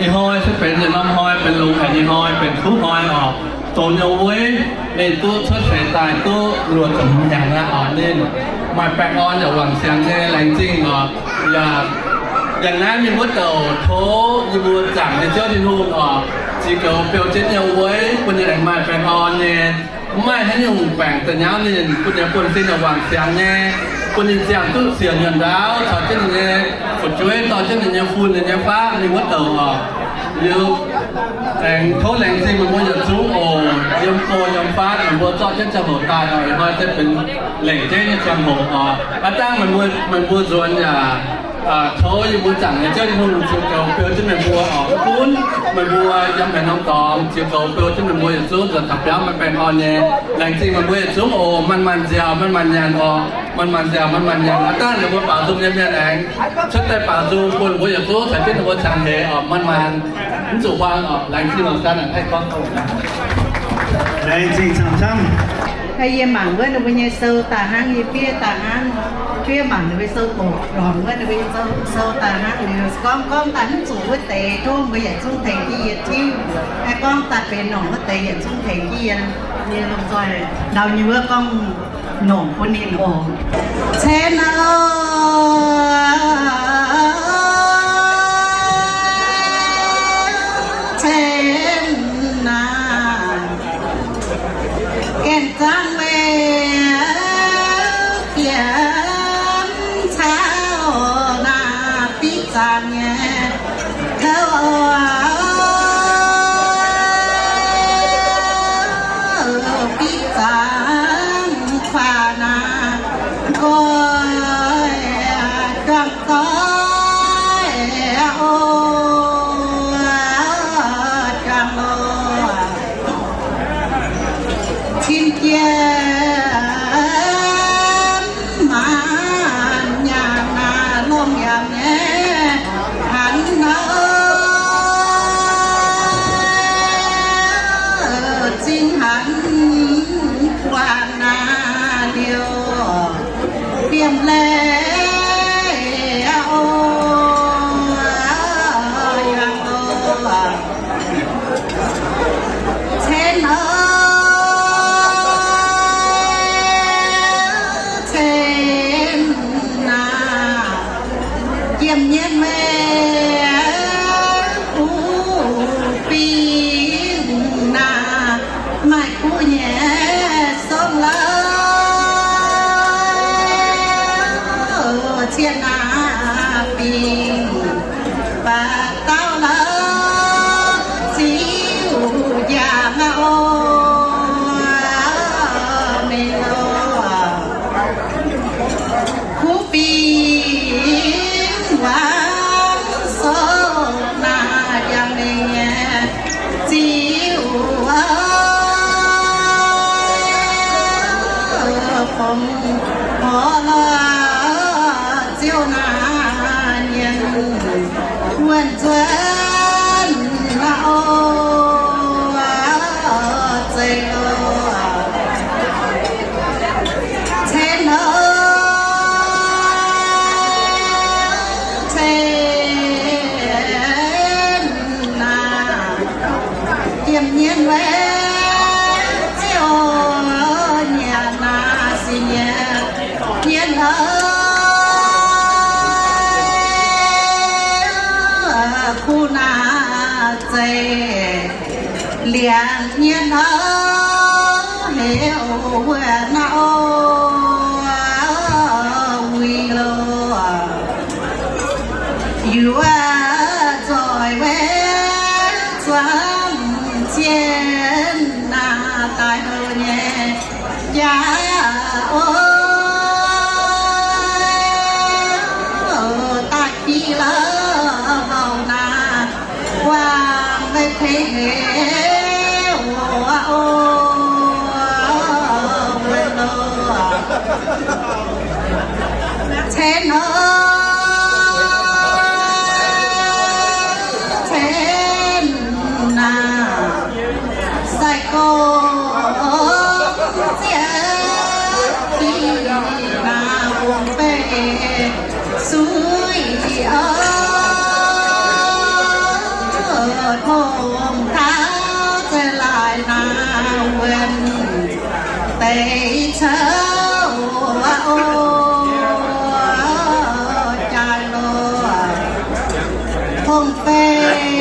Ih hnoi se benx yietc norm hnoi, benx longx haic nyei hnoi, benx kuv hnoi oc. Dongh nyei wuov ninh duqv cuotv seix daaih duqv luoqc ziepc hnyangx aqv oc. Ninh maaih baengh orn yaac wangc siangx nyei, laengz zingh oc. Yaac, yaac naaiv mingh wuov douc tov yie mbuo zaangc nyei Ziouv Tin-Hungh oc, ziex goux beu jienv nyei wuov bun ninh aengx maaih baengh orn nyei, mv maaih haaix nyungc baengc da'nyauv ninh, bun ninh buonv-sin yaac wangc siangx nyei, bun ninh ziangh duqv siec nyuonh ndaauv caux jienv ninh nyei fu'jueiv, dorh jienv ninh nyei fun, ninh nyei faqv mingh wuov douc oc. Liuz aengx tov laengz zingh meih mbuo yietc zungv oc, yiem go yiem fatv meih mbuo zorqv jienv ziangh hoc daaih oc. Ih hnoi se benx lengc jeiv nyei ziangh hoc oc. Aav dangh meih mbuo, meih mbuo nzuonx yaac tov yie mbuo zaangc nyei Ziouv Tin-Hungh ziex goux beu jienv meih mbuo oc. Mv gunv meih mbuo yiem haaix norm dorngx, ziex goux beu jienv meih mbuo yietc zungv nzuonx taux biauv maaih baengh orn nyei. Laengz zingh meih mbuo yietc zungv oc. Manc-manc nziaauc, manc-manc nyanc oc. Manc-manc nziaauc, manc-manc nyanc. Aav dangh ninh mbuo baaux nzung nyei mienh aengx cuotv daaih baaux nzung bun mbuo yietc zungv caux jienv ninh mbuo cangx hleix oc. Manc-manc mv zuqc huaang oc. Laengz zingh oc, gan a'hneiv gorngv. Laengz zingh camv-camv. Yie mangc wuov ninh mbuo nyei sou daaih hnangv, yie fiev daaih hnangv, fiev mangc ninh mbuo sou doqc, lorngc wuov ninh mbuo nyei sou daaih hnangv liuz, gorngv gorngv daaih mv zuqc wuov deix, tov mbuo yietc zungv tengx jienv yie tiuv. Gorngv daaih benx longc wuov deix yietc zungv tengx jienv yie, yie lomh nzoih ndau nyei wuov gorngv longc bun ninh oc. Cen aac, cen aac, gaengh zaangv meih bieqc caux naaiv diqv zaangc nyei kouv oc. Diqv zaangc kuaaiv naaiv nqoi juangc doic oc, juangc loh. Cin jien maanc nyanc naaiv longx yaac nyei hanc nor, zinh hanc buatc naaiv liuz, diemh leiz oc, yangh oc. Cen aac, cen aac, jiem nyei meih kuv fingx naaic, maaih kuv nyei song lauh, cien aac fingx baac dauh lauh, ziux njaangc aqv oc, mingh oc. Kuv fingx wangv sou naaic, jangx mingh nyei ziux oc, fongc horc lorh ziouc naaic nyienz wuonh nzuonx aqv oc, zeiz oc. Cen aac, cen aac, jiem nyei meih ziouc nyanc naaiv sic nyei nyienz aqv, kuv naaiv zeiz liangx nyienz aqv, heuc wuov naaiv oc, wuic loh. Yuoz zoih weic zuangx cien naaiv daaih houc nyei jaax oc, daaih qiv lauh houc naaiv guangc weic tengx heix oc, wuov loh. Cen aac, cen wuonv deix caux o jaaix lorh, hungh fei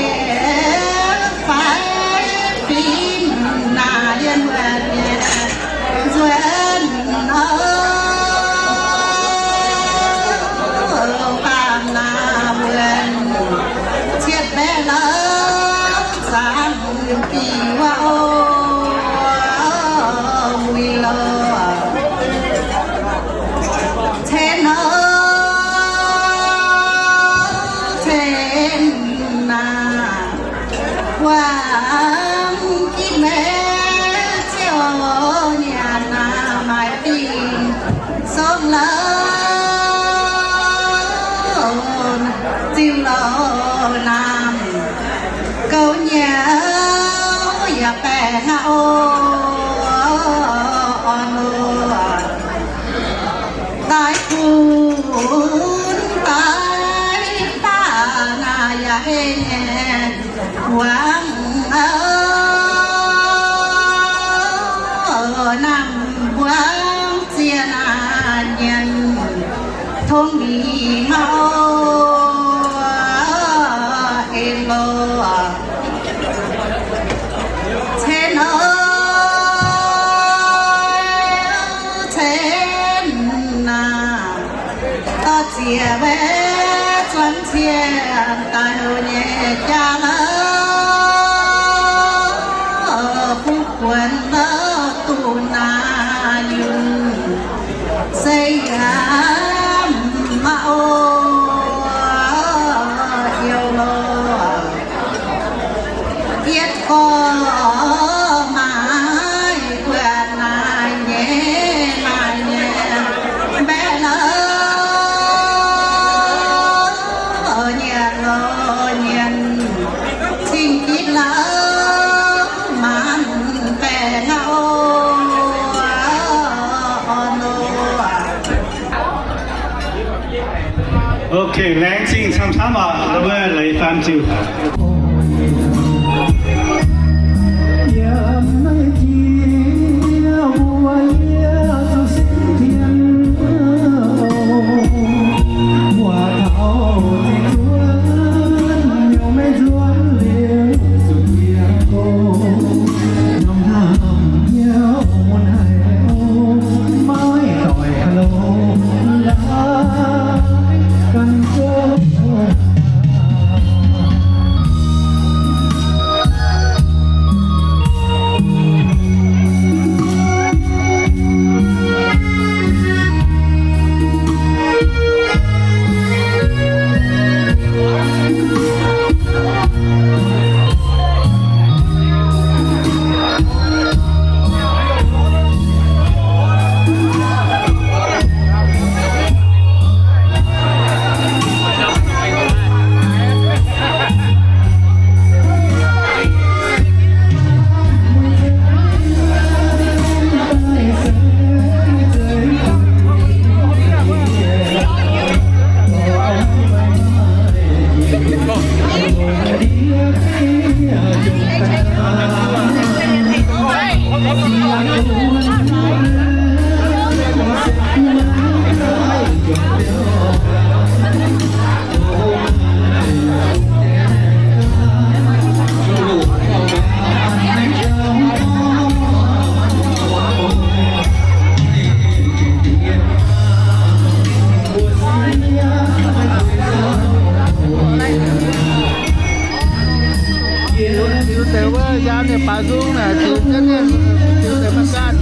faix fim naaic yiem wuonv nyei nzuonx oc. Baamh naaiv wuonv cietv mbaeqv lorz zaangc diuc waac o, muic lorz cen oc, cen naaic. Wangc jiex maiv ziouc nyanc naaic, maaih dingh song lorz ziux lorz naamh, gouv nyei yaac baengh aqv oc. Orn loh, daaih bun daaih baac naaic yaac hei nyei wangc oc. Naamh mbuangv ziex naaic nyienz tongv mingh oc. Eix loh, cen oc, cen naaic. Dorh ziex mbaeqv zuangx cien daaih houc nyei jaa lorh, fuqv buonc lorh duqv naaic nyungc se yaac mv maaih oc. Youh lorh, yietv gorx maaih buatc naaic nyei, maaih nyei mbaeqv lorh, nyanc lorh nyanc, cing-jitv lorh maanc baengh aqv oc. Orn loh. Ok, laengz zingh camv-camv oc, mbuo leiz fam ziux. Ziux deix wuov, yiem ninh baaux nzung naaic, ziux jienv ninh, ziux deix maiv gaanh.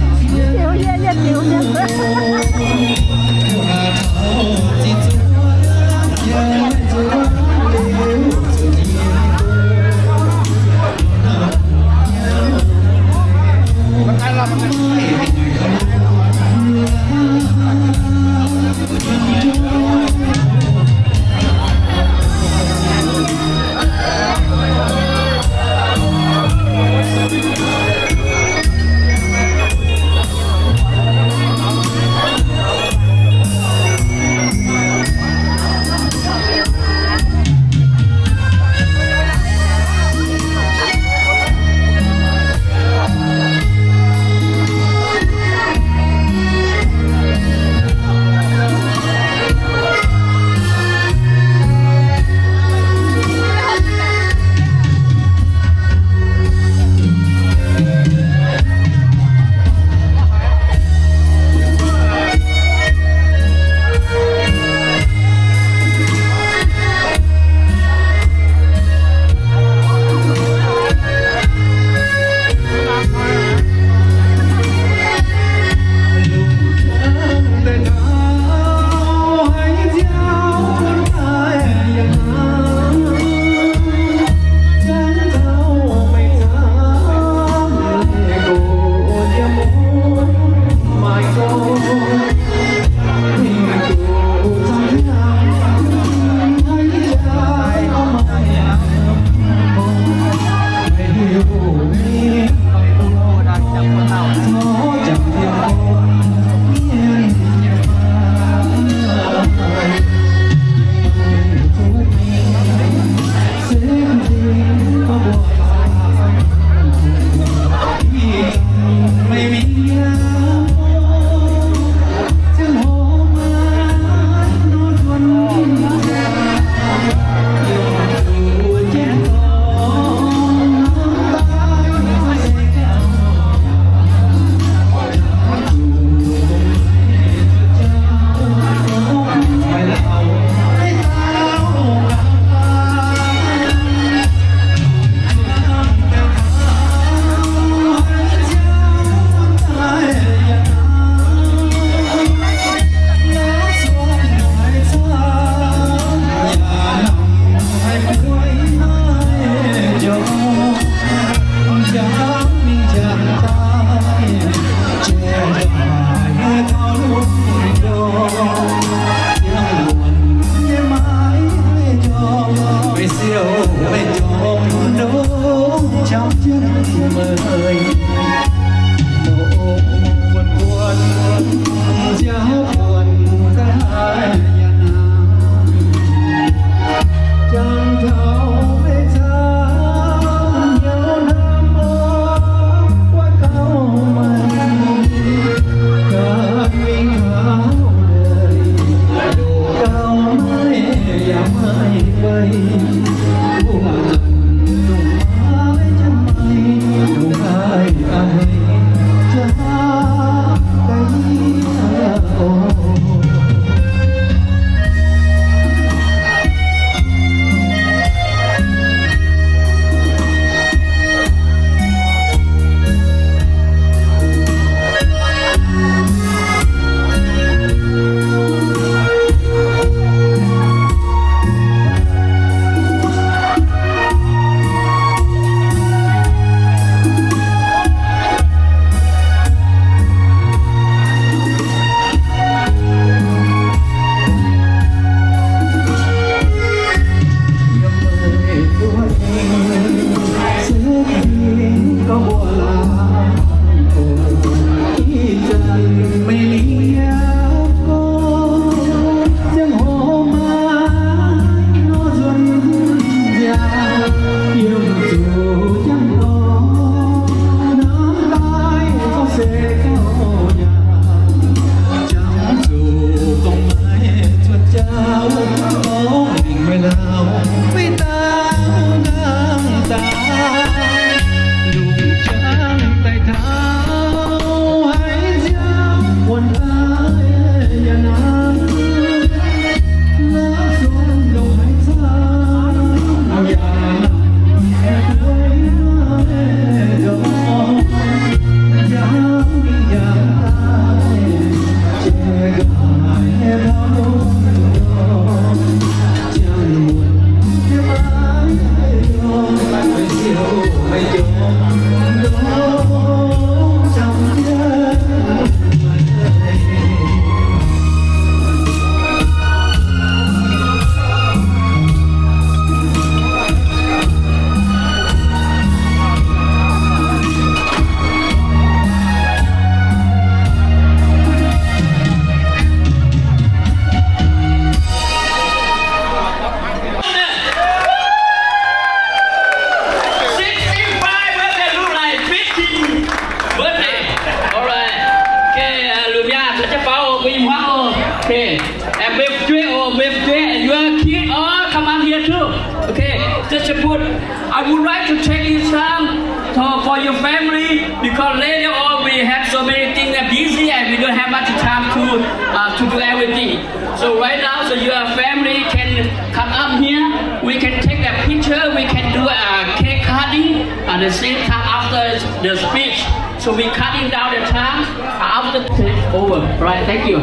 Your kid all come up here too. Okay, just to put, I would like to take this time to, for your family, because later on we have so many things that busy and we don't have much time to, uh, to do everything. So right now, so your family can come up here. We can take a picture. We can do a cake cutting at the same time after the speech. So we cutting down the time after take over. Right, thank you.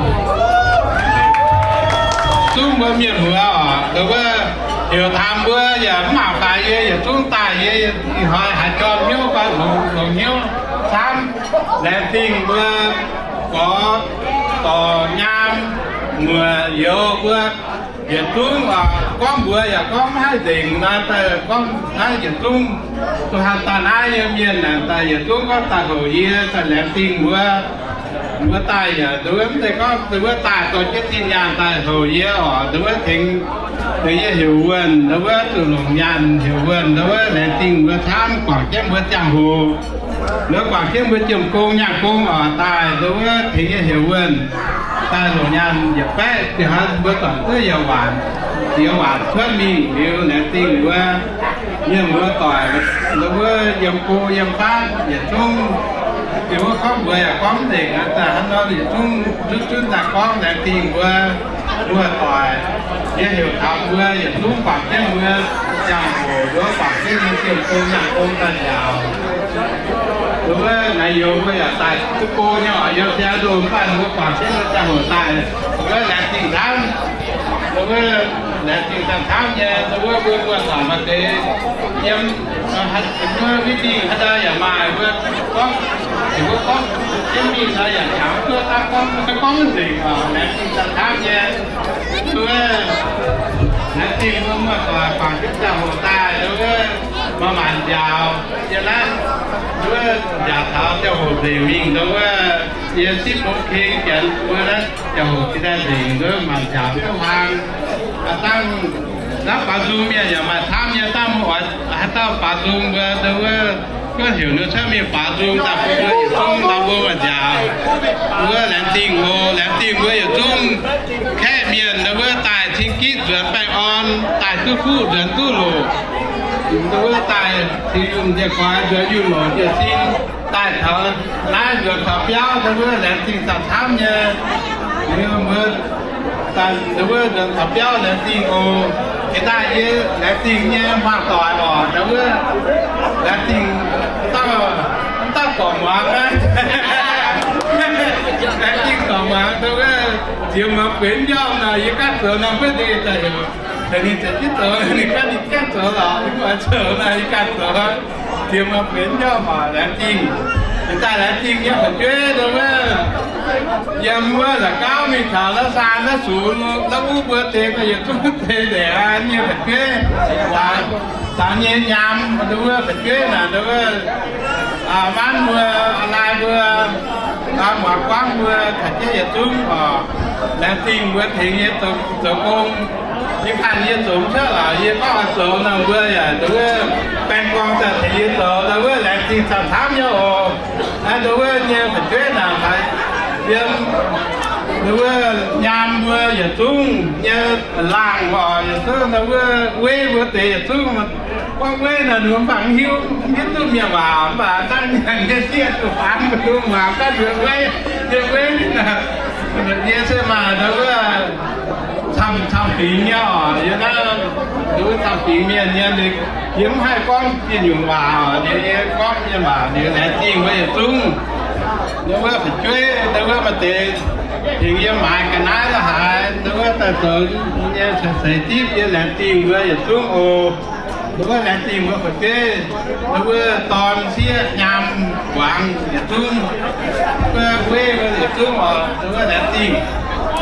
Zungv mbuo mienh muoz oc, ndau wuov heuc taux mbuo yaac mv mangc faix yie, yietc zungv daaih yie, ih hnoi haaix jorm hnyouv fai longx hnyouv camv. Laengz zingh mbuo gorx, dorc, nyaam, muoc, youz mbuo yietc zungv oc, gorngv mbuox yaac gorngv maiv haih nzengc nor, daaih gorngv naaiv yietc zungv, zuqc hanc daaih naaiv nyei mienh naaic daaih yietc zungv gorngv daaih houc yie, daaih laengz zingh mbuo. Mbuo daaih yaac nduov mv zeiz gorngv nduov daaih dorh jienv zinh nyaanh daaih houc yie oc, nduov tengx, tengx yie heuc wuonh, nduov zuqc longc nyaanh heuc wuonh, nduov laengz zingh mbuo camv guangc jienv mbuo ziangh hoc. Nduov guangc jienv mbuo jiem gong nyaanh gong oc, daaih nduov tengx yie heuc wuonh, daaih longc nyaanh yietc baeqv, zinh hnoi mbuo dorngc duqv youz waanc, youz waanc cuotv mingh liuz laengz zingh mbuo mienh mbuo doic, nduov yiem go yiem fatv yietc zungv, yiem wuov gorngv mbuox yaac gorngv mv nzengc aqv, daaih hnangv nor yietc zungv zunv zunv daaih gorngv laengz zingh mbuo, mbuo doic. Yie heuc taux mbuo yietc zungv guangc jienv mbuo ziangh hoc, nduov guangc jienv mbuo jiem gong nyaanh gong daaih njaaux. Nduov naaiv youz mbuo yaac daaih duqv go nyei oc, yiem jaa ndoh mv baac mbuo guangc jienv mbuo ziangh hoc daaih, nduov laengz zingh camv. Nduov laengz zingh camv nyei, nduov mbuo mbuo doic maaih deix yiem, mbuo meeting haaix dauh yaac maaih, mbuo gorngv, mbuo gorngv jienv mingh nor yaac jangx duqv daav gorngv, gorngv mv nzengc oc, laengz zingh camv nyei. Nduov laengz zingh mbuo muoz-doic guangc jienv ziangh hoc daaih, nduov maaih maanc njaaux yiem naaiv, nduov njaaux taux ziangh hoc nzengc mingh, nduov yie zipv bung keng janx mbuo naaiv ziangh hoc zinh daaih nzengc, nduov maanc njaaux duqv hlang. Dangh naaiv baaux nzung mienh yaac maaih camv nyei, dangh oix haaix dauh baaux nzung mbuo, nduov wuov, guov heuc nduov cuotv mingh baaux nzung daaih bun mbuo yietc zungv daaih mbuo maanc njaaux. Nduov laengz zingh oc, laengz zingh mbuo yietc zungv kaeqv mienh, nduov wuov daaih cing gitv nzuonx baengh orn, daaih duqv fuqv nzuonx duqv loc. Nduov wuov daaih cingx yunh njiec goix nzuonx yunh loc njiec sin, daaih taux naaiv nzuonx taux biauv, nduov wuov laengz zingh camv-camv nyei. Mbuo, mbuo daaih nduov wuov nzuonx taux biauv laengz zingh oc. Jiex daaih yie laengz zingh nyei muoz-doic oc, nduov wuov laengz zingh dauh, dauh gorqv-muangx aqv. Laengz zingh gorqv-muangx, nduov wuov ziex muonz benx njormh nor, yie ganh zoux nor mbuo ndeic daaih heuc, ninh ziouc jienv zoux, ninh ganh ninh ganh zoux lorqc, ninh mv oix zoux nor yie ganh zoux. Ziex muonz benx njormh oc, laengz zingh. Jiex daaih laengz zingh nyei fu'jueiv, nduov wuov, yiem wuov la'gauv mingh taux la'saan la'sux la'uv mbuo deix, yietc zungv deix nzengc nyei fu'jueiv. Zanx nyei nyaam, nduov wuov fu'jueiv naaic, nduov wuov, manv mbuo, lai mbuo, muangx guangv mbuo, taux jienv yietc zungv oc. Laengz zingh mbuo tengx yie zoux gong. Yie ganh yie zoux mv cuotv lorqc, yie gorngv oix zoux nor, mbuo yaac nduov wuov baeng gorngv daaih tengx yie zoux, nduov wuov laengz zingh camv-camv nyei oc. Naaiv nduov wuov nyei fu'jueiv naaic haiz yiem nduov wuov nyaam mbuo yietc zungv nyei laangh oc, yietc zungv nduov wuov weiv mbuo deix yietc zungv. Gorngv weiv naaic nduov mv baac mv hiuv, mv hiuv duqv mienh waac, mv baac dangh nyanc nyei sieqv zuqc faanx mbu'ndongx waac ganh nduov weiv, yiem weiv naaic. Yie se maaih nduov wuov camv-camv fingx nyei oc, yie naaiv nduov wuov camv fingx mienh nyei, yie mv haih gorngv ziex nyungc waac oc, yie gorngv mienh waac liuz laengz zingh mbuo yietc zungv. Nduov wuov fu'jueiv, nduov wuov maaih deix tengx yie maaiz ga'naaiv la'haaix, nduov wuov daaih zoux nyei seix zipv, yie laengz zingh mbuo yietc zungv oc. Nduov wuov laengz zingh mbuo fu'jueiv, nduov wuov dorn sieqv nyaam muangx yietc zungv, wuov weiv mbuo yietc zungv oc, nduov wuov laengz zingh.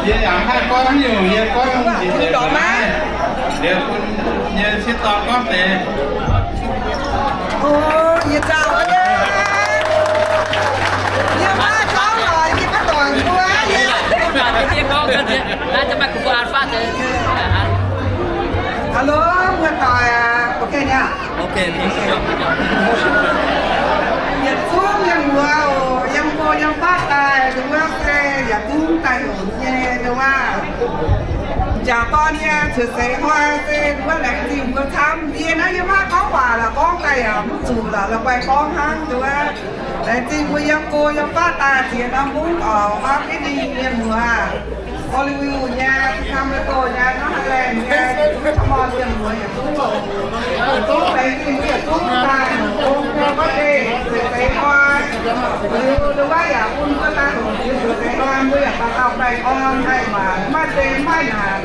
Yie yaac mv haih gorngv haaix nyungc, yie gorngv njiec njiec mbuo naaiv, liuz bun nyei sieqv dorn gorngv deix. O, yie zauh nyei. Yie maiv gorngv lorqc, yie maiv dorngc mbuo nyei. Hello, muoz-doic aac, ok nyei. Yietc zungv yiem wuov oc, yiem go yiem fatv daaih, nduov wuov se yietc zungv daaih heuc nyei, nduov wuov. Jangc dorn nyei cuotv seix hnoi se nduov laengz zingh mbuo camv. Yie naaiv yie maiv gorngv waac lorqc, gorngv daaih yaac mv zuqc lorqc, la'guaih gorngv hnangv nduov. Laengz zingh mbuo yiem go yiem fatv daaih ziex norm mungv oc, Washington mienh muoz, Honolulu nyei, Sacramento nyei, North Island nyei, Richmond mienh muoz yaac zungv oc. Laengz zingh mbuo yaac zungv daaih longc gong birthday cuotv seix hnoi. Liuz nduov yaac bun mbuo daaih longc cuotv seix hnoi, mbuo yaac dauh dauh baengh orn haih waac, maiv zeiz maiv nyanc.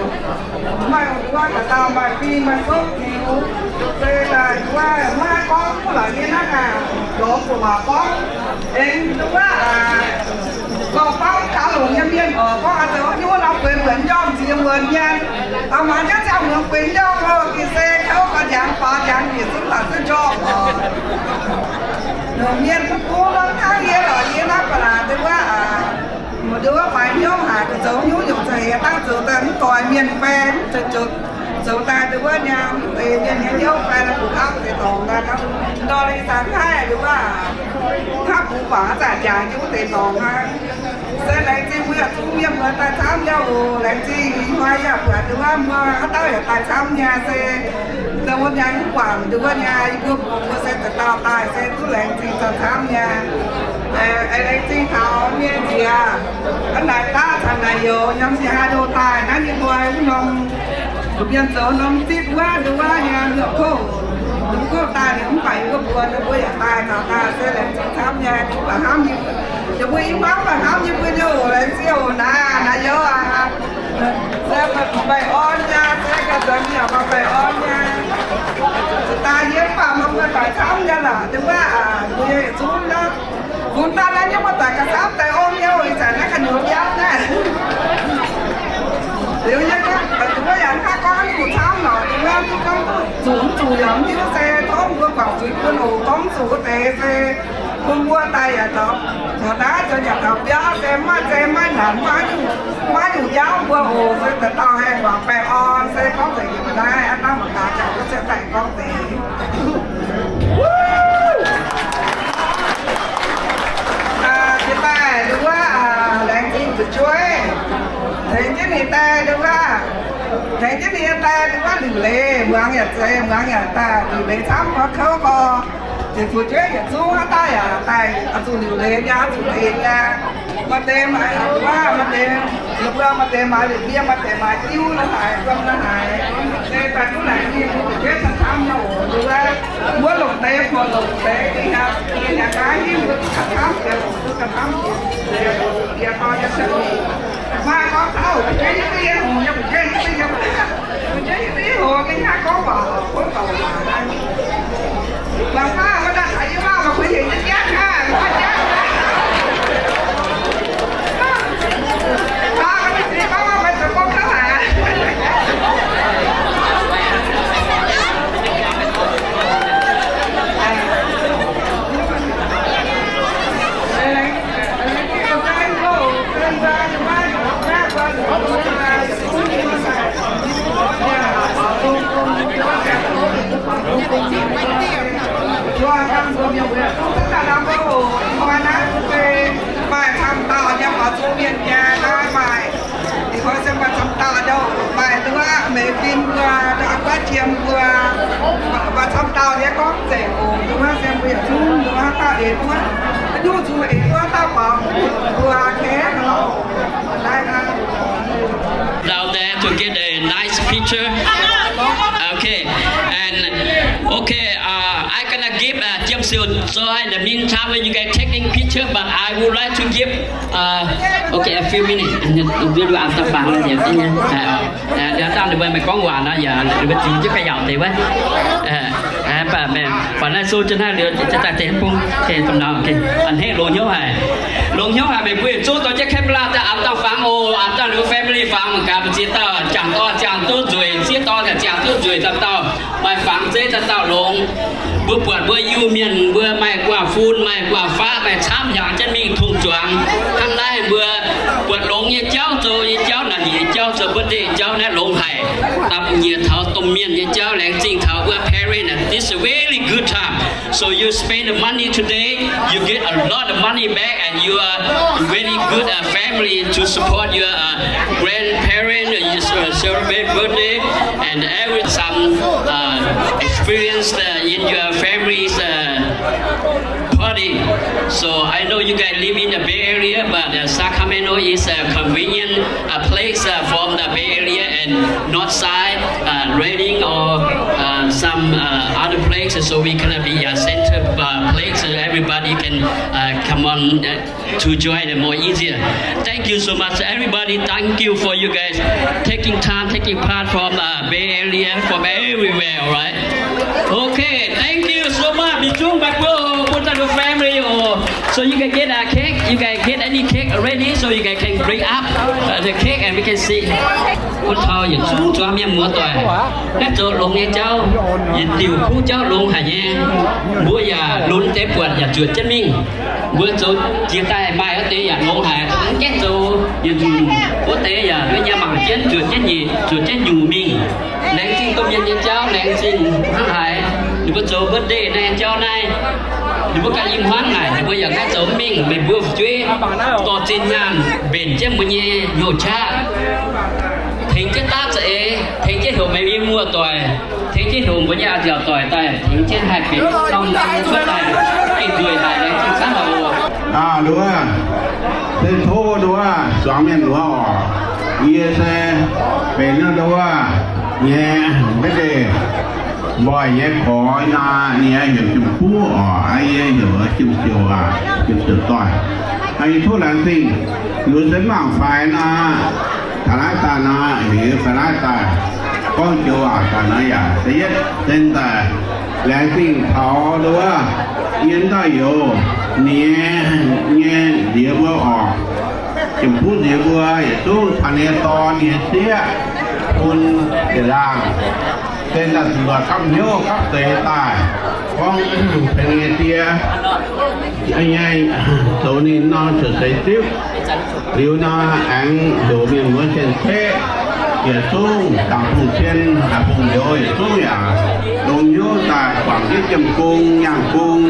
Maaih wuov dauh dauh maaih fing maaih fouv liuz, se daaih wuov maiv gorngv lorqc, yie naaiv daaih lorz buatc waac gorngv. Aengx wuov, gorngv-bauv gaax longc nyei mienh oc, gorngv a'deix nyungc wuov nor bueix mbuonx njormh ziex muonz nyanc, a'maanc jienv ziangh muonz bueix njormh oc, ga'sie kouv ga'njangx faaux njangx bieqc zunv laac zunv njormh oc. Longc mienh bun bung lorqc hnangv yie lorqc, yie naaiv ba'laqc deix wuov, deix wuov faix hnyouv haic, zoux hnyouv yaac za'eix dangh zoux daaih mv doix mienh fai, zoux daaih deix wuov nyei mv deix mienh nyei hnyouv fai, la'guqc hnangv deix dorngx daaih, ndortv lingh zanc haih deix wuov, hnangv bungx guangc zanc jaax jienv wuov deix dorngx hnangv. Se laengz zingh mbuo yaac zungv mienh muoz daaih camv nyei oc. Laengz zingh ih hnoi yaac buatc deix wuov mbuo haaix dauh yaac daaih camv nyei se, deix wuov nyei mv guangc deix wuov nyei, yie mbuo mbuo se daaih dauh daaih se duqv laengz zingh camv nyei. Laengz zingh taux mienh nziex, hnangv naaic daaih caux naaic youz yiem Seattle daaih naaiv nyei hnoi wuov norm mienh zoux norm zipv wuov deix wuov nyei mienh kouv, mienh kouv daaih liuz mv baac yie mbuo mbuo yaac daaih taux daaih se laengz zingh camv nyei. Mv baac hnamv yie, yie mbuo i hmuangv mv baac hnamv yie mbuo nyei oc, laengz zingh oc naaic, naaic youz aac. Se maaih baengh orn nyei, se ganh zoux mienh maaih baengh orn nyei. Daaih yie mv baac maaih mbuo doic camv nyei lorqc, deix wuov aac, mbuo nyei yietc zungv nyei. Bungx daaih naaiv nyei mbuo doic gauh camv daaih ong nyei oc, ih zanc naaiv ga'nyuoz biauv naaiv. Liuz yie gorngv, deix wuov yaac mv haih gorngv zuqc camv lorqc, deix wuov duqv gorngv duqv zuqc mv zuqc yaac mv hiuv se tov mbuo guangc zuiz bun oc, gorngv zuqc wuov deix se bun mbuo daaih yaac zoux, zoux naaiv zoux nyanc taux biauv se maiv zeiz maiv nyanc maiv nyungc, maiv nyungc biauv mbuo oc, se daaih dauh haih guangc baengh orn se gorngv nzengc naaiv aav dangh mangc gaax jangx duqv se daaih gorngv deix. Jiex daaih nduov, laengz zingh fu'jueiv. Tengx jienv ninh daaih nduov, tengx jienv ninh daaih nduov liuc leiz, muangx yaac zeiz, muangx yaac daaih liuc leiz camv gorx kouv gorx. Ziouc fu'jueiv yietc zungv haaix dauh yaac daaih oix zuqc liuc leiz nyei, oix zuqc tengx nyei. Maaih deix maaiz nduov, maaih deix, yie mbuo maaih deix maaiz liepc mbienv, maaih deix maaiz diuv la'haic, guom la'haic. Se daaih duqv laengz zingh fu'jueiv camv-camv nyei oc. Nduov, wuov longc deix, buatc longc deix, dingh aqv, dingh aqv, gaax hingv mbuo duqv camv-camv jiex, duqv camv-camv jiex, jiex dorh nyei se oc. Maaih gorngv taux fu'jueiv nyei dingh yie hngongx nyei, fu'jueiv nyei dingh yie, fu'jueiv nyei dingh yie hngongx nyei, hnangv gorngv waac, gorngv waac. Mangc maah, maiv daaih caux yie maah, mangc kuv hec jienv jienv hnangv, maiv jienv. Aa, maiv zeiz gorngv, maiv zeiz gorngv hnangv haaix. Maaih camv dauh nyei, maaih zungv mienh nyei, maaih, ih hnoi se maaih camv dauh nyei, maaih nduov Meiv Fin mbuo, aa, Guav Jiem mbuo, maaih camv dauh nyei gorngv nzengc oc. Nduov se mbuo yietc zungv nduov dauh eix duqv, nyungc zungv eix duqv dauh baaux mbuo kengx oc. Allow them to get a nice picture. Okay, and okay, uh, I gonna give, uh, Jiem Siu Zoi in the meantime when you guys taking picture, but I would like to give, uh, okay, a few minutes. Nduov, nduov, aa, dangh bangc nzengc nyei. Aa, aa, nduov, dangh ninh mbuo maiv gorngv waac nor, yaac ninh mbuo ziux jienv ga'yaauc deix wuov. Aa, aa, baac meih, baac naaiv sou jienv naaiv liuz, jienv daaih deix bung, okay, domh nor, okay. A'hneiv longx hnyouv haic. Longx hnyouv haic, meih mbuo yietc zungv dorh jienv camera daaih aqc dangh fangx oc, aqc dangh liuz family fangx mangc gaax, mbu'ziex dauh ziangh dorn ziangh duqv nzueic, ziex dorn ziangh duqv nzueic, dauh dauh maaih fangx zeiv, dauh dauh longx. Mbuo buatc mbuo Iu-Mienh mbuo maaih guaav fun, maaih guaav faqv, maaih camv hnyangx jienv mingh tong zuangx. Hnangv naaiv mbuo buatc longx nyei jauv, zoux nyei jauv, naaic nyeic nyei jauv, zoux birthday nyei jauv naaiv longx haic. Dapv nyiec taux domh mienh nyei jauv, laengz zingh taux wuov parent, this is a very good time. So you You spend the money today, you get a lot of money back, and you are very good uh, family to support your uh, grandparents, uh, you s- uh, celebrate birthday, and every some uh, experience uh, in your family's uh, party. So I know you guys live in the Bay Area, but uh, Sacramento is a convenient uh, place uh, from the Bay Area and north side, uh, Redding or uh, some uh, other places. So we can be a center uh, place so everybody can uh, come on uh, to join it more easier. Thank you so much, everybody. Thank you for you guys taking time, taking part from uh, Bay Area, from everywhere, all right? Okay, thank you so much. Bieqc zungv baeqc buo bun daaih your family oc. So you can get a cake. You can get any cake already. So you can, can bring up uh, the cake and we can see. Wuov taux yietc zungv zuangx mienh muoz-doic, naaiv zoux longx nyei jauv, yietc diuc kuv jauv longx haic nyei. Mbuo yaac lunx deix buatc yaac zuotc jienv mingh. Mbuo zoux jiex daaih maaih wuov deix yaac longx haic, mv gaengh zoux yietc nyungc wuov deix yaac mbuo nyei mangc jienv zuotc jienv nyeic, zuotc jienv nyungc mingh. Laengz zingh domh mienh nyei jauv, laengz zingh hnangv haaix. Ninh mbuo zoux birthday naaiv jauv naaiv, ninh mbuo ganh i hmuangv naaic, ninh mbuo yaac naaiv zoux mingh, meih mbuo fu'jueiv dorh zinh nyaanh mbenc jienv mbuo nyei hnyouv qaqv, tengx jienv daav za'eix, tengx jienv heuc meih mbuo muoz-doic, tengx jienv heuc mbuo nyei a'nziaauc doic daaih, tengx jienv haih benx norm cuotv daaih, gengh nzueic haic, laengz zingh camv haic oc. Aa, nduov, se tov nduov, zuangx mienh nduov oc. Yie se benx nduov, nyei, maiv deix, mboih nyei gorx nor, ninh heuc Jiem Buv oc, yie heuc Jiem Ziouc aac, Jiem Ziouc doic. Yie tov laengz zingh, nduov se mv mangc faix nor, taux naaiv daaih nor, liuz faix naaiv daaih, gorngv joux waac daaih nor yaac da'yietv zen daaih laengz zingh taux nduov, yie dauh youz, ninh nyei nziex mbuo oc, Jiem Buv nziex mbuo yietc zungv caux ninh nyei dorn, ninh nyei sieqv, bun yietc laangh, zen daaih zuqc lorz gapv hnyouv gapv zeix daaih, gorngv tengx ninh nyei die, nyei, zoux ninh norm cuotv seix zipv. Liuz nor aengx heuc mienh muoz cien-ceqv yietc zungv, dangc bung cien, dangc bung nyouz yietc zungv yaac longx hnyouv daaih guangc jienv jiem-gong, nyaanh gong,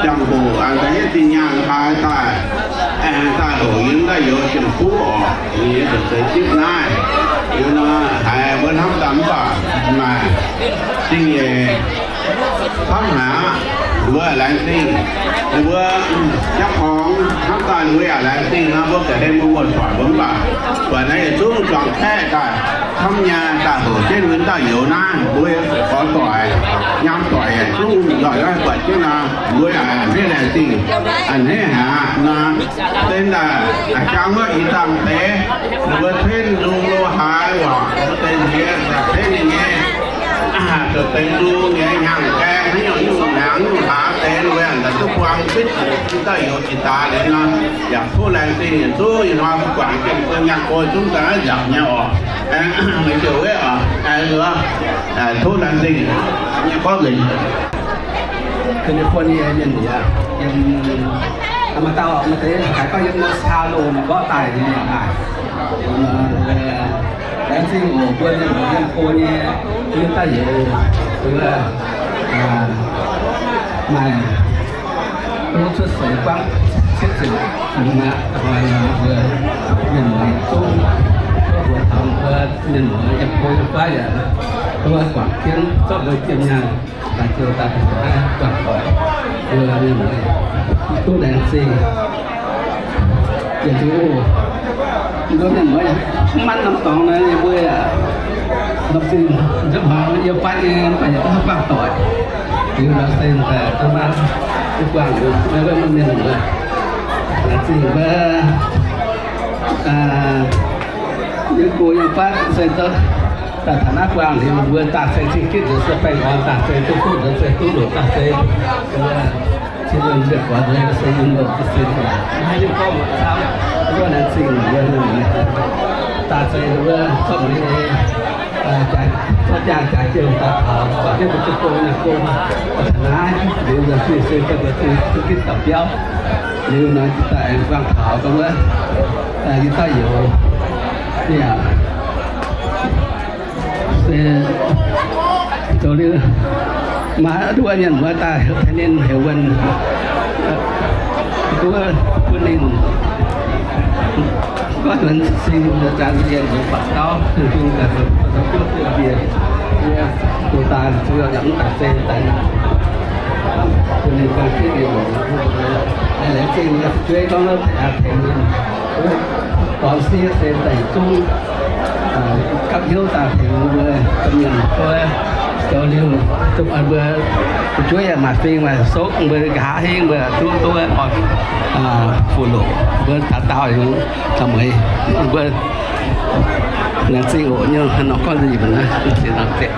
ziangh hoc aengx daaih yietv zinh nyaanh haaix daaih, aengx daaih heuc yie dauh youz Jiem Buv oc, yie cuotv seix zipv naaiv. Liuz nor haiz mbuo hnamv daaih mv baac maaih zingh nyeic camv haic aqv. Mbuo laengz zingh, ninh mbuo jangv horngz hnamv daaih mbuo yaac laengz zingh nor, mbuo ga'hlen mbuo muoz-doic mbuo mv baac buatc naaiv yietc zungv zuangx kaeqv daaih camv nyei daaih heuc jienv mbuo dauh youz naaiv, mbuo gorx doic, nyaam doic yietc zungv nzoih naaiv buatc jienv nor, mbuo yaac a'hneiv laengz zingh, a'hneiv haic aqv nor. Deix daaih jangx wuov ih zanc deix, ninh mbuo cenv nzung lo haaix waac, mbuo deix nziex daaih cenv ninh nyei, zoux deix nzung nyei hnyangx gaeng, haaix nyungc nyungc hnaangx nyungc hlaax deix, ninh mbuo yaac daaih duqv buang fitv, dauh youz jiex daaih liuz nor, yaac tov laengz zingh yietc zungv ih hnoi guangc jienv mbuo nyaanh gorx zungv daaih nzangc nyei oc. Meih ziouc wuov oc, tov laengz zingh nyei gorngv nzengc. California mienh muoz, yiem, maaih dauh maaih deix haiz gorngv yiem Sacramento mborqv daaih nyei yaac maaih. Laengz zingh oc, mbuo mienh muoz yiem go nyei, yiem daaih youz, maaih duqv cuotv seix buangv cietv ziepc fingx aqv. Mbuo mienh muoz yietc zungv, mbuo taux mbuo mienh muoz yiem go yiem fai yaac, mbuo guangc jienv zorqv mbuo jiem nyaanh daaih jienv daaih guangc doic, mbuo mienh muoz duqv laengz zingh. Yietc liuz, mbuo mienh muoz mv maaih norm dorngx nor, yie mbuo yaac nopv zingh nzipv hmuangx yiem fatv nyei, mv baac yaac duqv guangc doic. Liuz nor se daaih da'maah duqv guangc liuz, mbuo mienh muoz laengz zingh mbuo yiem go yiem fatv se daaih taux naaiv guangc liuz, mbuo daaih se zingh gitv nzunc se baengh orn, daaih se duqv duqv nzunc se duqv nzunc, daaih se cin nzunc se gorx nzunc se yiem nzunc se sin, maiv hiuv gorngv muonc camv, mbuo laengz zingh mbuo nyei daaih se mbuo zorqv mbuo nyei jaax, zorqv jaax jaax jienv daaih taux, guangc jienv mbuo zuqc gong nyei gong, taux naaiv liuz nzunc se se daaih mbuo zuqc gitv dauh biauv, liuz nor daaih aengx guangc taux dongh wuov yie dauh youz, se zoux liuz Maaih nduov mienh muoz daaih heuc ninh heuc wuonh, duov bun ninh gorngv nzuonx sing, zaan yienh nzuonx baac dauh, bun ninh daaih zoux duqv deix bie, duqv daaih zuov yaac mv baac se daaih bun ninh ganh zieqv ninh. Laengz zingh yie fu'jueiv gorngv tengx ninh, dorn sieqv se daaih zungv gapv hnyouv daaih tengx mbuo domh mienh mbuo zoux liuz, mbuo fu'jueiv yaac maaih fing maaih soqv, mbuo nqa'haav hingv mbuo duqv duqv orn fu-longc mbuo taux daauh mueiz mbuo. Laengz zingh oc. Nyei hnangv nor gorngv nzunc yie mbuo naaiv.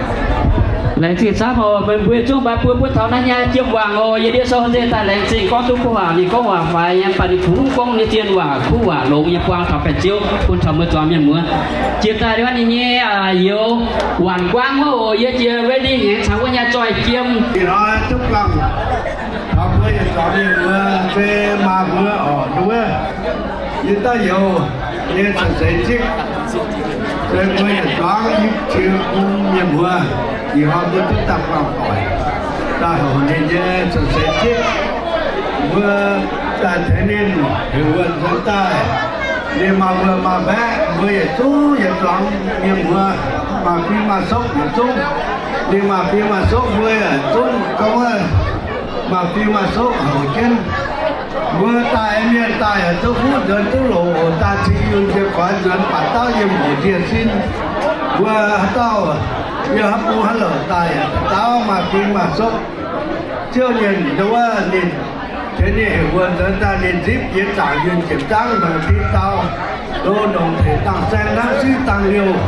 Laengz zingh camv oc. Meih mbuo zungv mbaix buo butv taux naaiv nyei jiem wangc oc. Yie ndiev sou nzengh daaih laengz zingh gorngv duqv guv waac, ninh gorngv waac faix nyei, baac ninh kungx mv gorngv nyei dien waac kuv waac longx nyei buang taux baeqc ziouv bun taux mbuo zuangx mienh muoz. Jiex daaih wuov ninh nyei youz Waanc Guangv wuov oc. Yie jiex ready ngaengc caux wuov nyei zoih jiem. Ih hnoi duqv buangh taux mbuo yietc zuangx mienh muoz se maaih mbuo oc nduov. Yie dauh youz nyei cien-seix zipv, se mbuo yietc zuangx yipv qiex bun mienh muoz. Ih hnoi mbuo duqv daaih buangh doic, daaih houc ninh nyei cien-seix zipv. Mbuo daaih tengx ninh heuc wuonh nzuonx daaih. Ninh maaih wuonh maaih mbaeqc, mbuo yietc zungv yietc zuangx mienh muoz maaih fim maaih soqv yietc zungv. Ninh maaih fim maaih soqv, mbuo yietc zungv gorngv wuov maaih fim maaih soqv houc jienv. Mbuo daaih mienh daaih yaac duqv fuqv nzuonx duqv longx oc. Daaih cingx yunh jiex goix nzuonx baac dauh yiem oc ndie-sin. Mbuo haaix dauh yiem haaix bung haaix louc daaih yaac dauh maaih fim maaih soqv. Ziouv nyei nduov ninh tengx ninh heuc wuonh nzuonx daaih, ninh nzipv yie zaangc yunh jiepc zangv ndongc tin dau, ndo ndongc tengx dangh saeng hnangv siqv dangh liouh,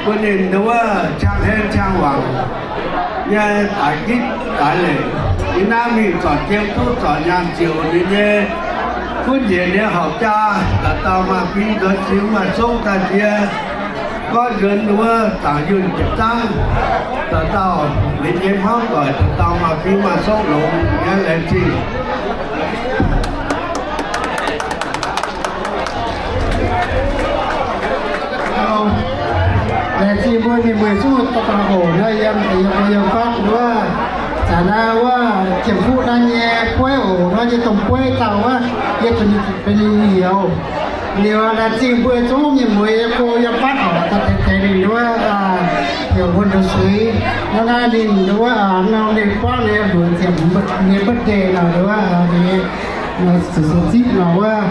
bun ninh nduov qangx heng qangx wangc nyei daaix gitv daaix leic. Yie naaiv mingh zorc jiem duqv zorc nyaanh ziouc ninh nyei gunv njiec nyei horpc jaa, dauh dauh maaih fim nzuonx ziux maaih soqv daaih jiex. Gorngv nzuonx wuov zaangc yunh jiepc zangv, dauh dauh ninh nyei hmuangv doic dauh dauh maaih fim maaih soqv longx nyei. Laengz zingh. Laengz zingh mbuo mienh muoz zungv daaih oc. Naaiv yiem, yiem, yiem fatv wuov, zanc naaiv wuov Jiem Fuqv naaiv nyei bueiv oc. Naaiv nyei domh bueiv dauh wuov, yie zuqc benx ninh youz. Liuz laengz zingh mbuo zungv mienh muoz yiem go yiem fatv oc, daaih tengx tengx ninh wuov, heuc wuonh nduqc suiv. Naaiv naaiv ninh wuov, nor ninh buangv ninh mbuox ziepc nyei birthday nor wuov, ninh cien-seix zipv nor wuov,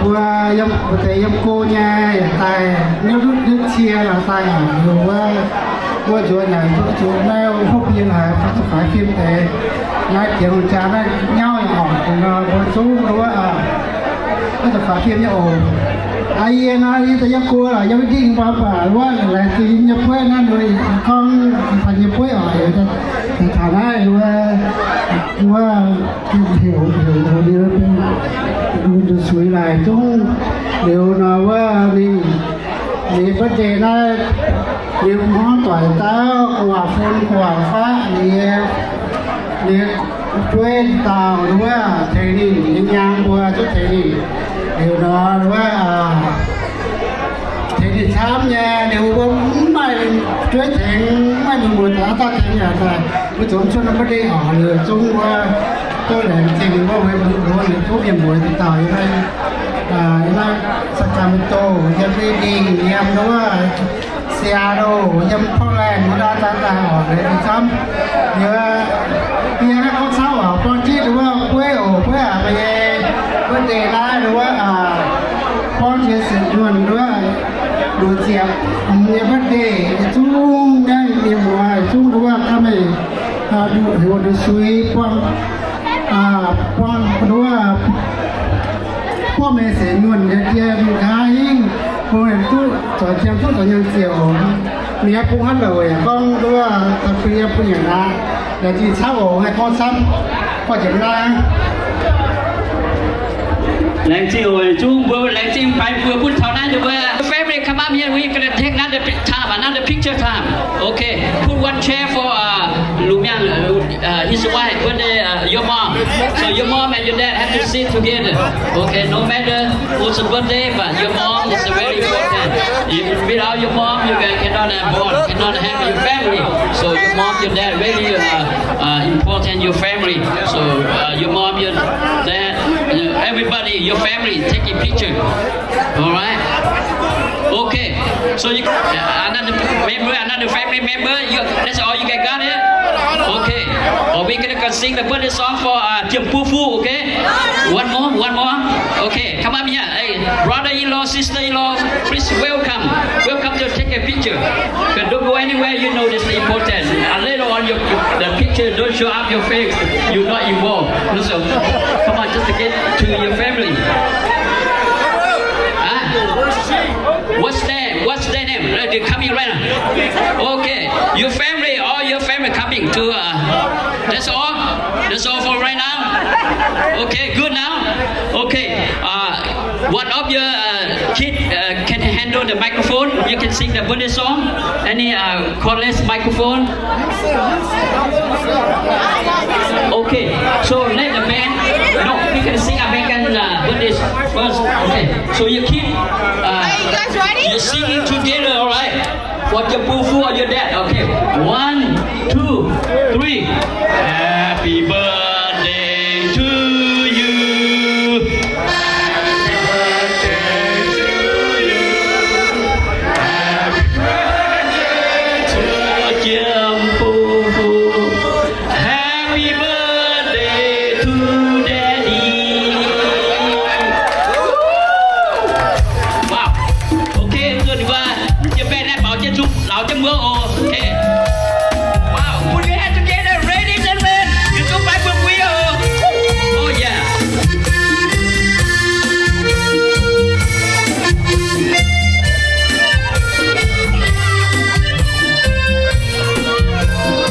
mbuo yiem, mbuo deix yiem go nyei yaac daaih, niouv ndutv niouv cie nor daaih, liuz wuov, mbuo nzuonx naaic zuqc naaiv hopv yie haiz faix fim deix, naaiv jiex jaa naaiv nyauv yaac horpc nor mbuo zungv wuov, faix fim nyei oc. Aa, yie nor yie daaih yiem go lorqc, yiem ndingh mbuo baac wuov laengz zingh yie nyei bueiv naaiv, gorngv taux yie nyei bueiv oc, taux naaiv wuov, wuov heuc, heuc, heuc ninh benx nduqc suiz laaix zungv liuz nor wuov ninh, ninh nyei birthday naaiv, ninh hmuangv doic dauh gu'nguaaic fun gu'nguaaic faqv, ninh nyei, ninh nyei fu'jueiv dauh wuov tengx ninh, ninh nyei nyaang mbuo zungv tengx ninh liuz nor wuov, tengx ninh camv nyei. Liuz mbuo mv maaih fu'jueiv tengx, mv maaih mienh muoz daaih, daaih tengx yaac daaih, mbuo zoux cuotv birthday oc. Liuz zungv wuov, duqv laengz zingh wuov, mbuo mbuo liuz zungv mienh muoz dauh dauh yiem naaiv, yiem naaiv Sacramento, yiem Redding, yiem wuov Seattle, yiem Portland, wuov daaih daaih daaih oc, laengz zingh camv. Yie, yie naaiv gorngv camv oc, buangh jienv wuov bueiv oc, bueiv aac, meih nyei birthday naaiv wuov, buangv jiex sienx nyuonh wuov, luoqc ziepc nyei birthday, yietc zungv naaiv mienh muoz zungv wuov, ganh meih nduqc heuc nduqc suiz buangh, buangh wuov, buangv meih sienx nyuonh nyei jiem nqa'haav hingv, bun meih duqv zoux jiem duqv zoux nyaanh ziouc. Meih nyei bung haaix louc yaac gorngv wuov, daaih bun yie bun yaac naaiv, laengz zingh camv oc, haih gorngv camv, gorngv jiex naaiv. Laengz zingh oc, zungv mbuo laengz zingh fai mbuo bun taux naaiv nduov. Family, come up here, we gonna take another pi-, time, another picture time. Okay, put one chair for, uh, Lu Miang, uh, uh, his wife, birthday, uh, your mom. So your mom and your dad have to sit together. Okay, no matter whose birthday, but your mom is very important. Without your mom, you guys cannot have born, cannot have your family. So your mom, your dad really uh, uh, important your family. So uh, your mom, your dad, uh, everybody, your family, take a picture. All right. Okay. So you uh, another member, another family member. You, that's all you guys got here. Okay. Are we gonna go sing the birthday song for uh, Jiem Bun Fu? Okay. One more, one more. Okay. Come up here. Hey, brother-in-law, sister-in-law, please welcome. Welcome to take a picture. But don't go anywhere, you know this is important. And later on, your, the picture don't show up your face, you're not involved. So, come on, just to get to your family. Huh? What's their, what's their name? Uh, they coming right now. Okay, your family, all your family coming to, uh, that's all? That's all for right now? Okay, good now? Okay, uh, one of your uh, kid uh, can handle the microphone. You can sing the birthday song. Any uh, cordless microphone? Okay, so let the band. No, we can sing American uh, birthday first. Okay, so you keep uh, you singing together, all right? For your boo boo or your dad. Okay, one, two, three. Happy birthday to you. Happy birthday to you. Happy birthday to Jiem Bun Fu. Happy birthday to Daddy. Wow. Okay, good one. Your band has bảo Jiem Bun Fu, Lao Jiem Bun Fu. Okay. Wow. Put your hands together, ladies and men. You too, bye, bye, bye. Oh yeah.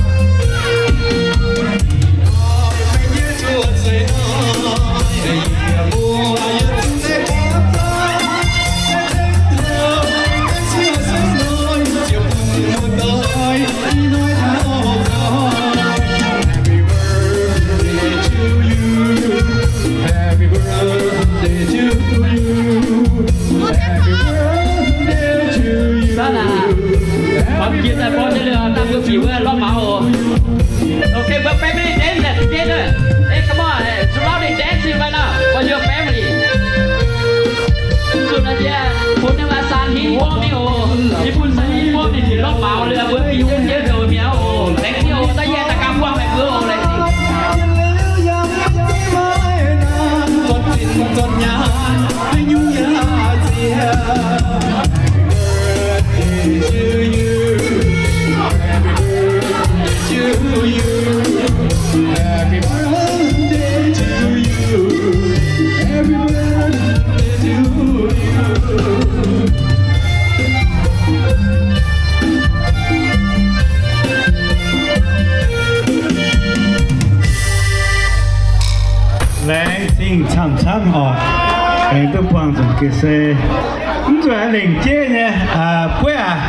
Happy birthday to you. Happy birthday to you. Happy birthday to you. Okay, but family dance that together. Hey, come on, hey, surrounding dancing right now for your family. Zuqc naaiv jiex bun ninh mbuo saan hingv wuov mingh oc. Ninh bun saan hingv wuov mingh, ninh lorqc maux liuz mbuo biux jienv njoux mi'aqv oc. Laengz zingh oc, da'yietv da'ganh buangh meih mbuo oc, laengz zingh. Happy birthday to you. Happy birthday to you. Happy birthday to you. Laengz zingh camv-camv oc. Aengx duqv buangh zuqc ga'sie. Mv zuqc lengc jeiv nyei, buov aac.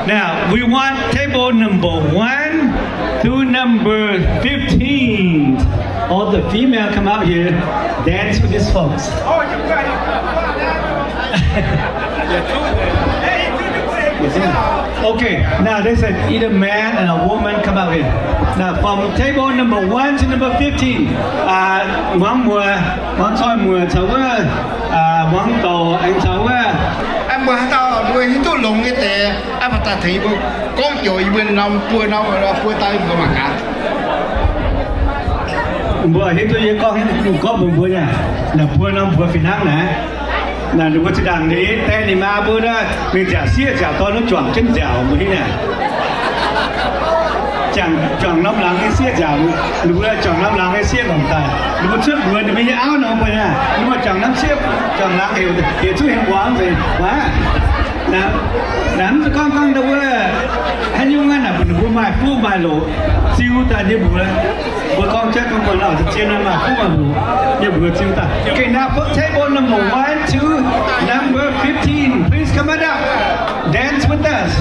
Now, we want table number one to number fifteen. All the female come out here, dance with these folks. Okay, now they said either man and a woman come out here. Now from table number one to number fifteen, muangx muoz, muangx coiv muoz caux wuov, muangx douc aengx caux wuov. Mbuo haaix dauh mbuo hiuv duqv longx nyei deix, aa, baac daaih tengx yie mbuo gorngv joux yie mbuo norm buo norm, buo daaih mbuo mangc gaax. Mbuo hiuv duqv yie gorngv, gorngv mbuox mbuo nyei, naaic buo norm mbuox fih hnangv naaic. Naaic ninh mbuo zinh ndaangc ninh die ninh maa mbuo naaic, mingh nziaauc sieqv nziaauc dorn wuov juangc jienv nziaauc mbuo hiuv naaic. Juangc, juangc norm laangz nyei sieqv nziaauc, ninh mbuo juangc norm laangz nyei sieqv longc daaih. Ninh mbuo cuotv mbuox ninh mbuo nyei auv nor mbuo naaic, ninh mbuo juangc norm sieqv, juangc laangz heuc, heuc zuqc heuc muangx nzengc, waac. Naaic, naaic mv zeiz gorngv, gorngv ndau wuov, haaix nyungc naaic, mbuo, ninh mbuo maaih fuqv maaih loc, ziux daaih nyei mbuox. Mbuo gorngv jienv gorngv mbuo lauh zien maaih fuqv maaih loc nyei mbuox ziux daaih. Okay, now for table number one to number fifteen, please come on up. Dance with us.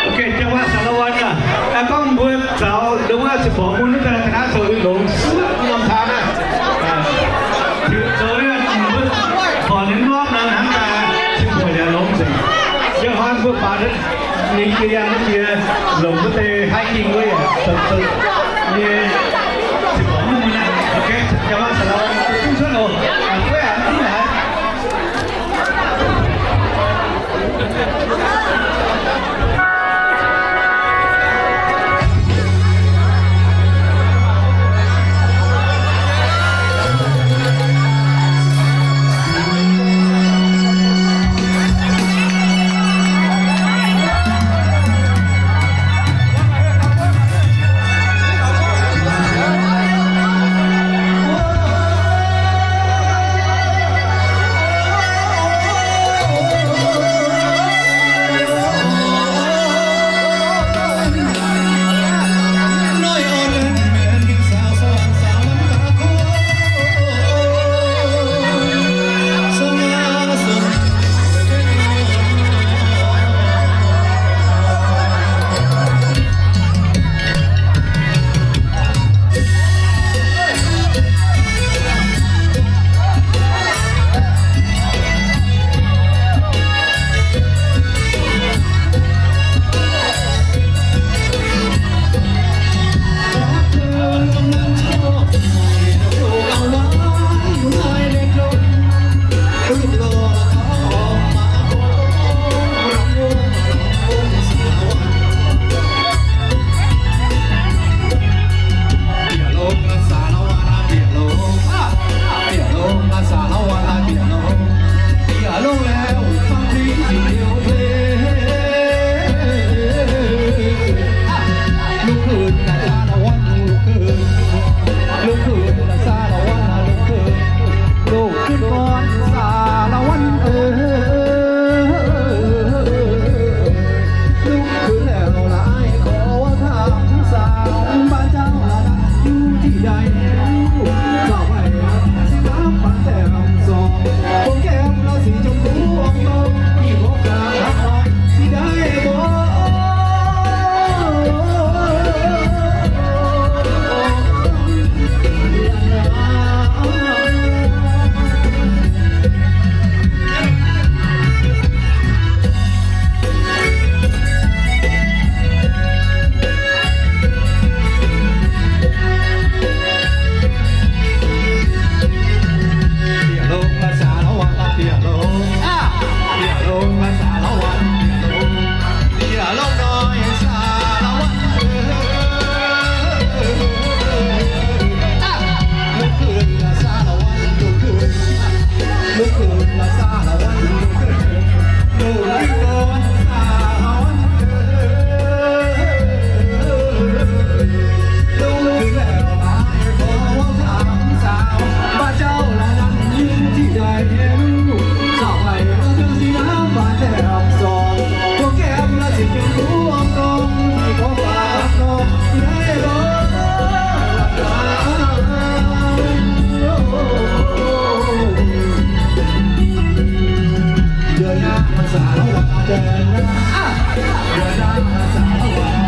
Ok, จังหวัดสารวัตร aac, gorngv mbuo zaux ndongc wuov ziepc borqc mun wuov daaih ga'naaiv zoux longx, norm taan aac. Zoux mbuo borqc ninh norm nor hnangv daaih, cin-buoc yaac longx nzengc. Yie hnoi mbuo baac ninh jiex yangh jiex longc wuov deix hiking wuov yaac zoux nyei ziepc borqc mun aqv. Ok, จังหวัดสารวัตร duqv cuotv oc. Aa, guaiv aqv, mv haaix.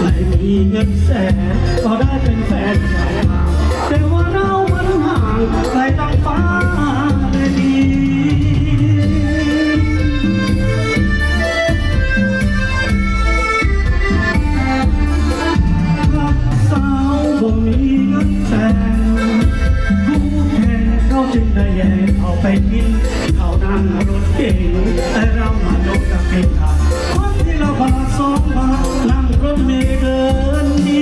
ไม่มีเงินแสนก็ได้เป็นแฟนชาวนา แต่ว่าเรามันห่างไกลดังฟ้าและดิน หากสาวบ่มีเงินแสน คู่แข่งเขาจึงได้แย่งเอาไปกิน เขานั่งรถเก๋ง แต่เรามายกกระเป๋า คนทีละบาทสองบาท นั่งรถเมล์เดินหนี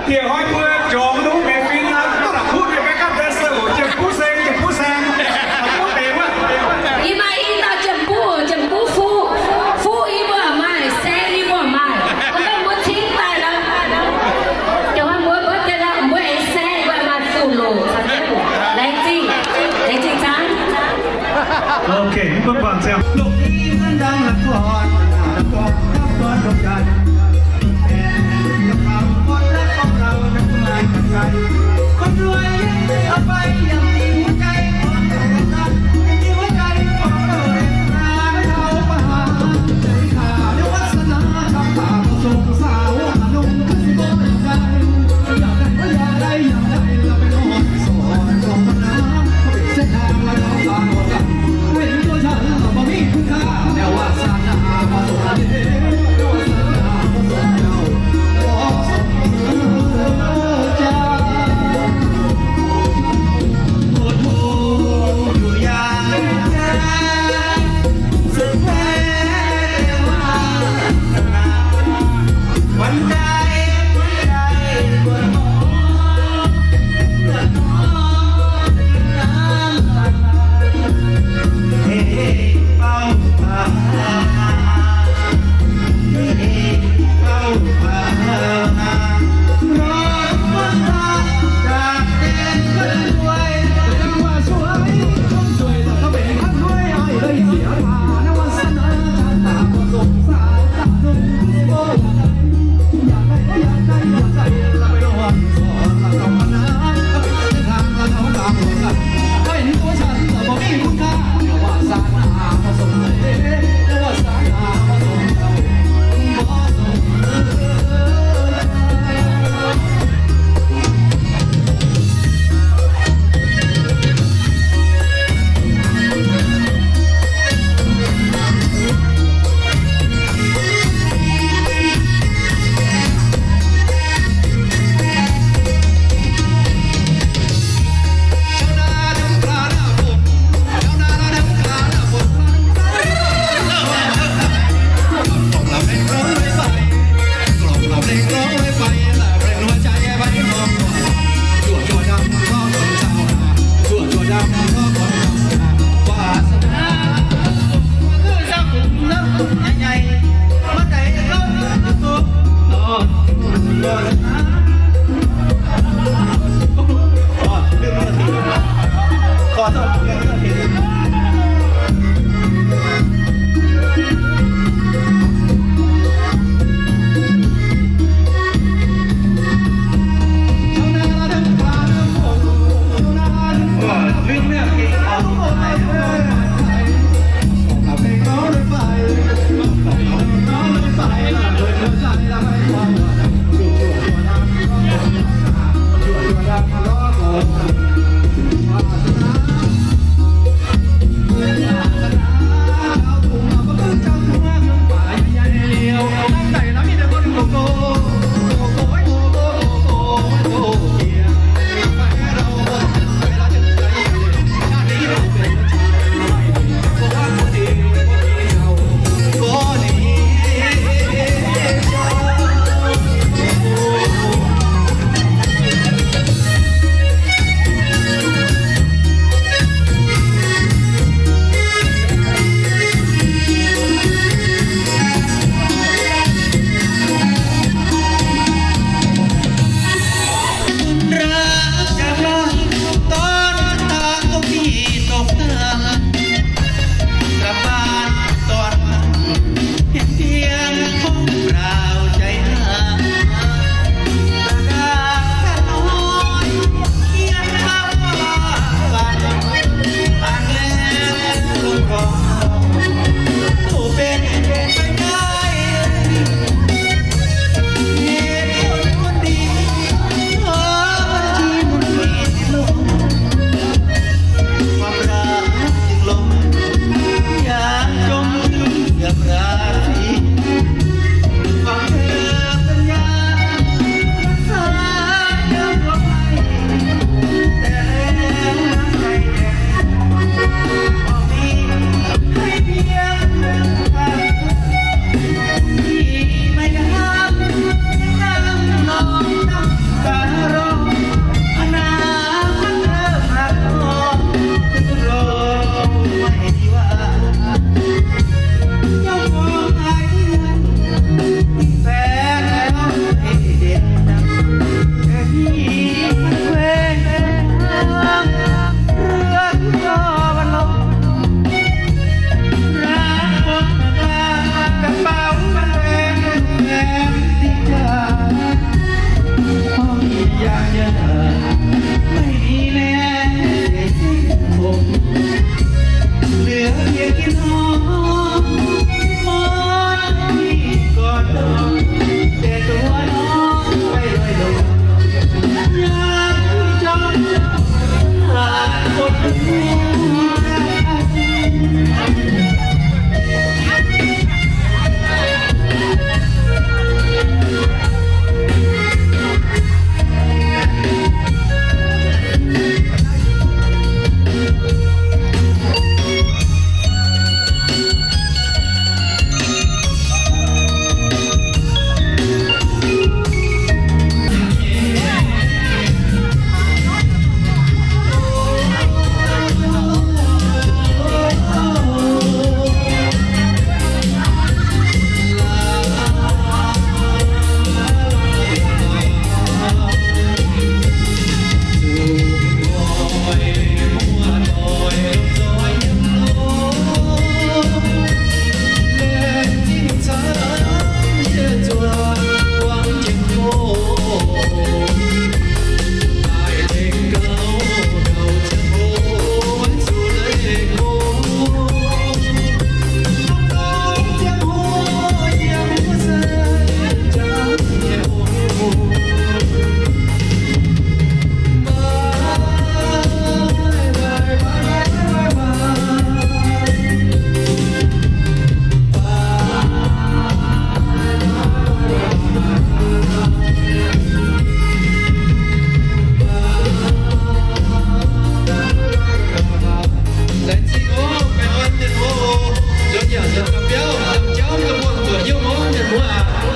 Dieh hnoi mbuo jorngx nungv mengh fim aqv, duqv la'kuqv mienh backup dancer oc, Jiem Buv Saeng, Jiem Buv Saeng. Yie maaih i dauh Jiem Buv, Jiem Buv Fuqv, Fuqv yie mbuo maaih, Saeng yie mbuo maaih. Hnangv gorngv mbuo cingv daaih nor, dieh hnoi mbuo, mbuo deix nor, mbuo aengx Saeng mbuo maaih fuqv loc caux jienv. Laengz zingh, laengz zingh zaangc. Ok, mv baac ziangh.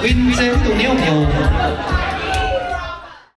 Win se mv dungx niouv mbiouc.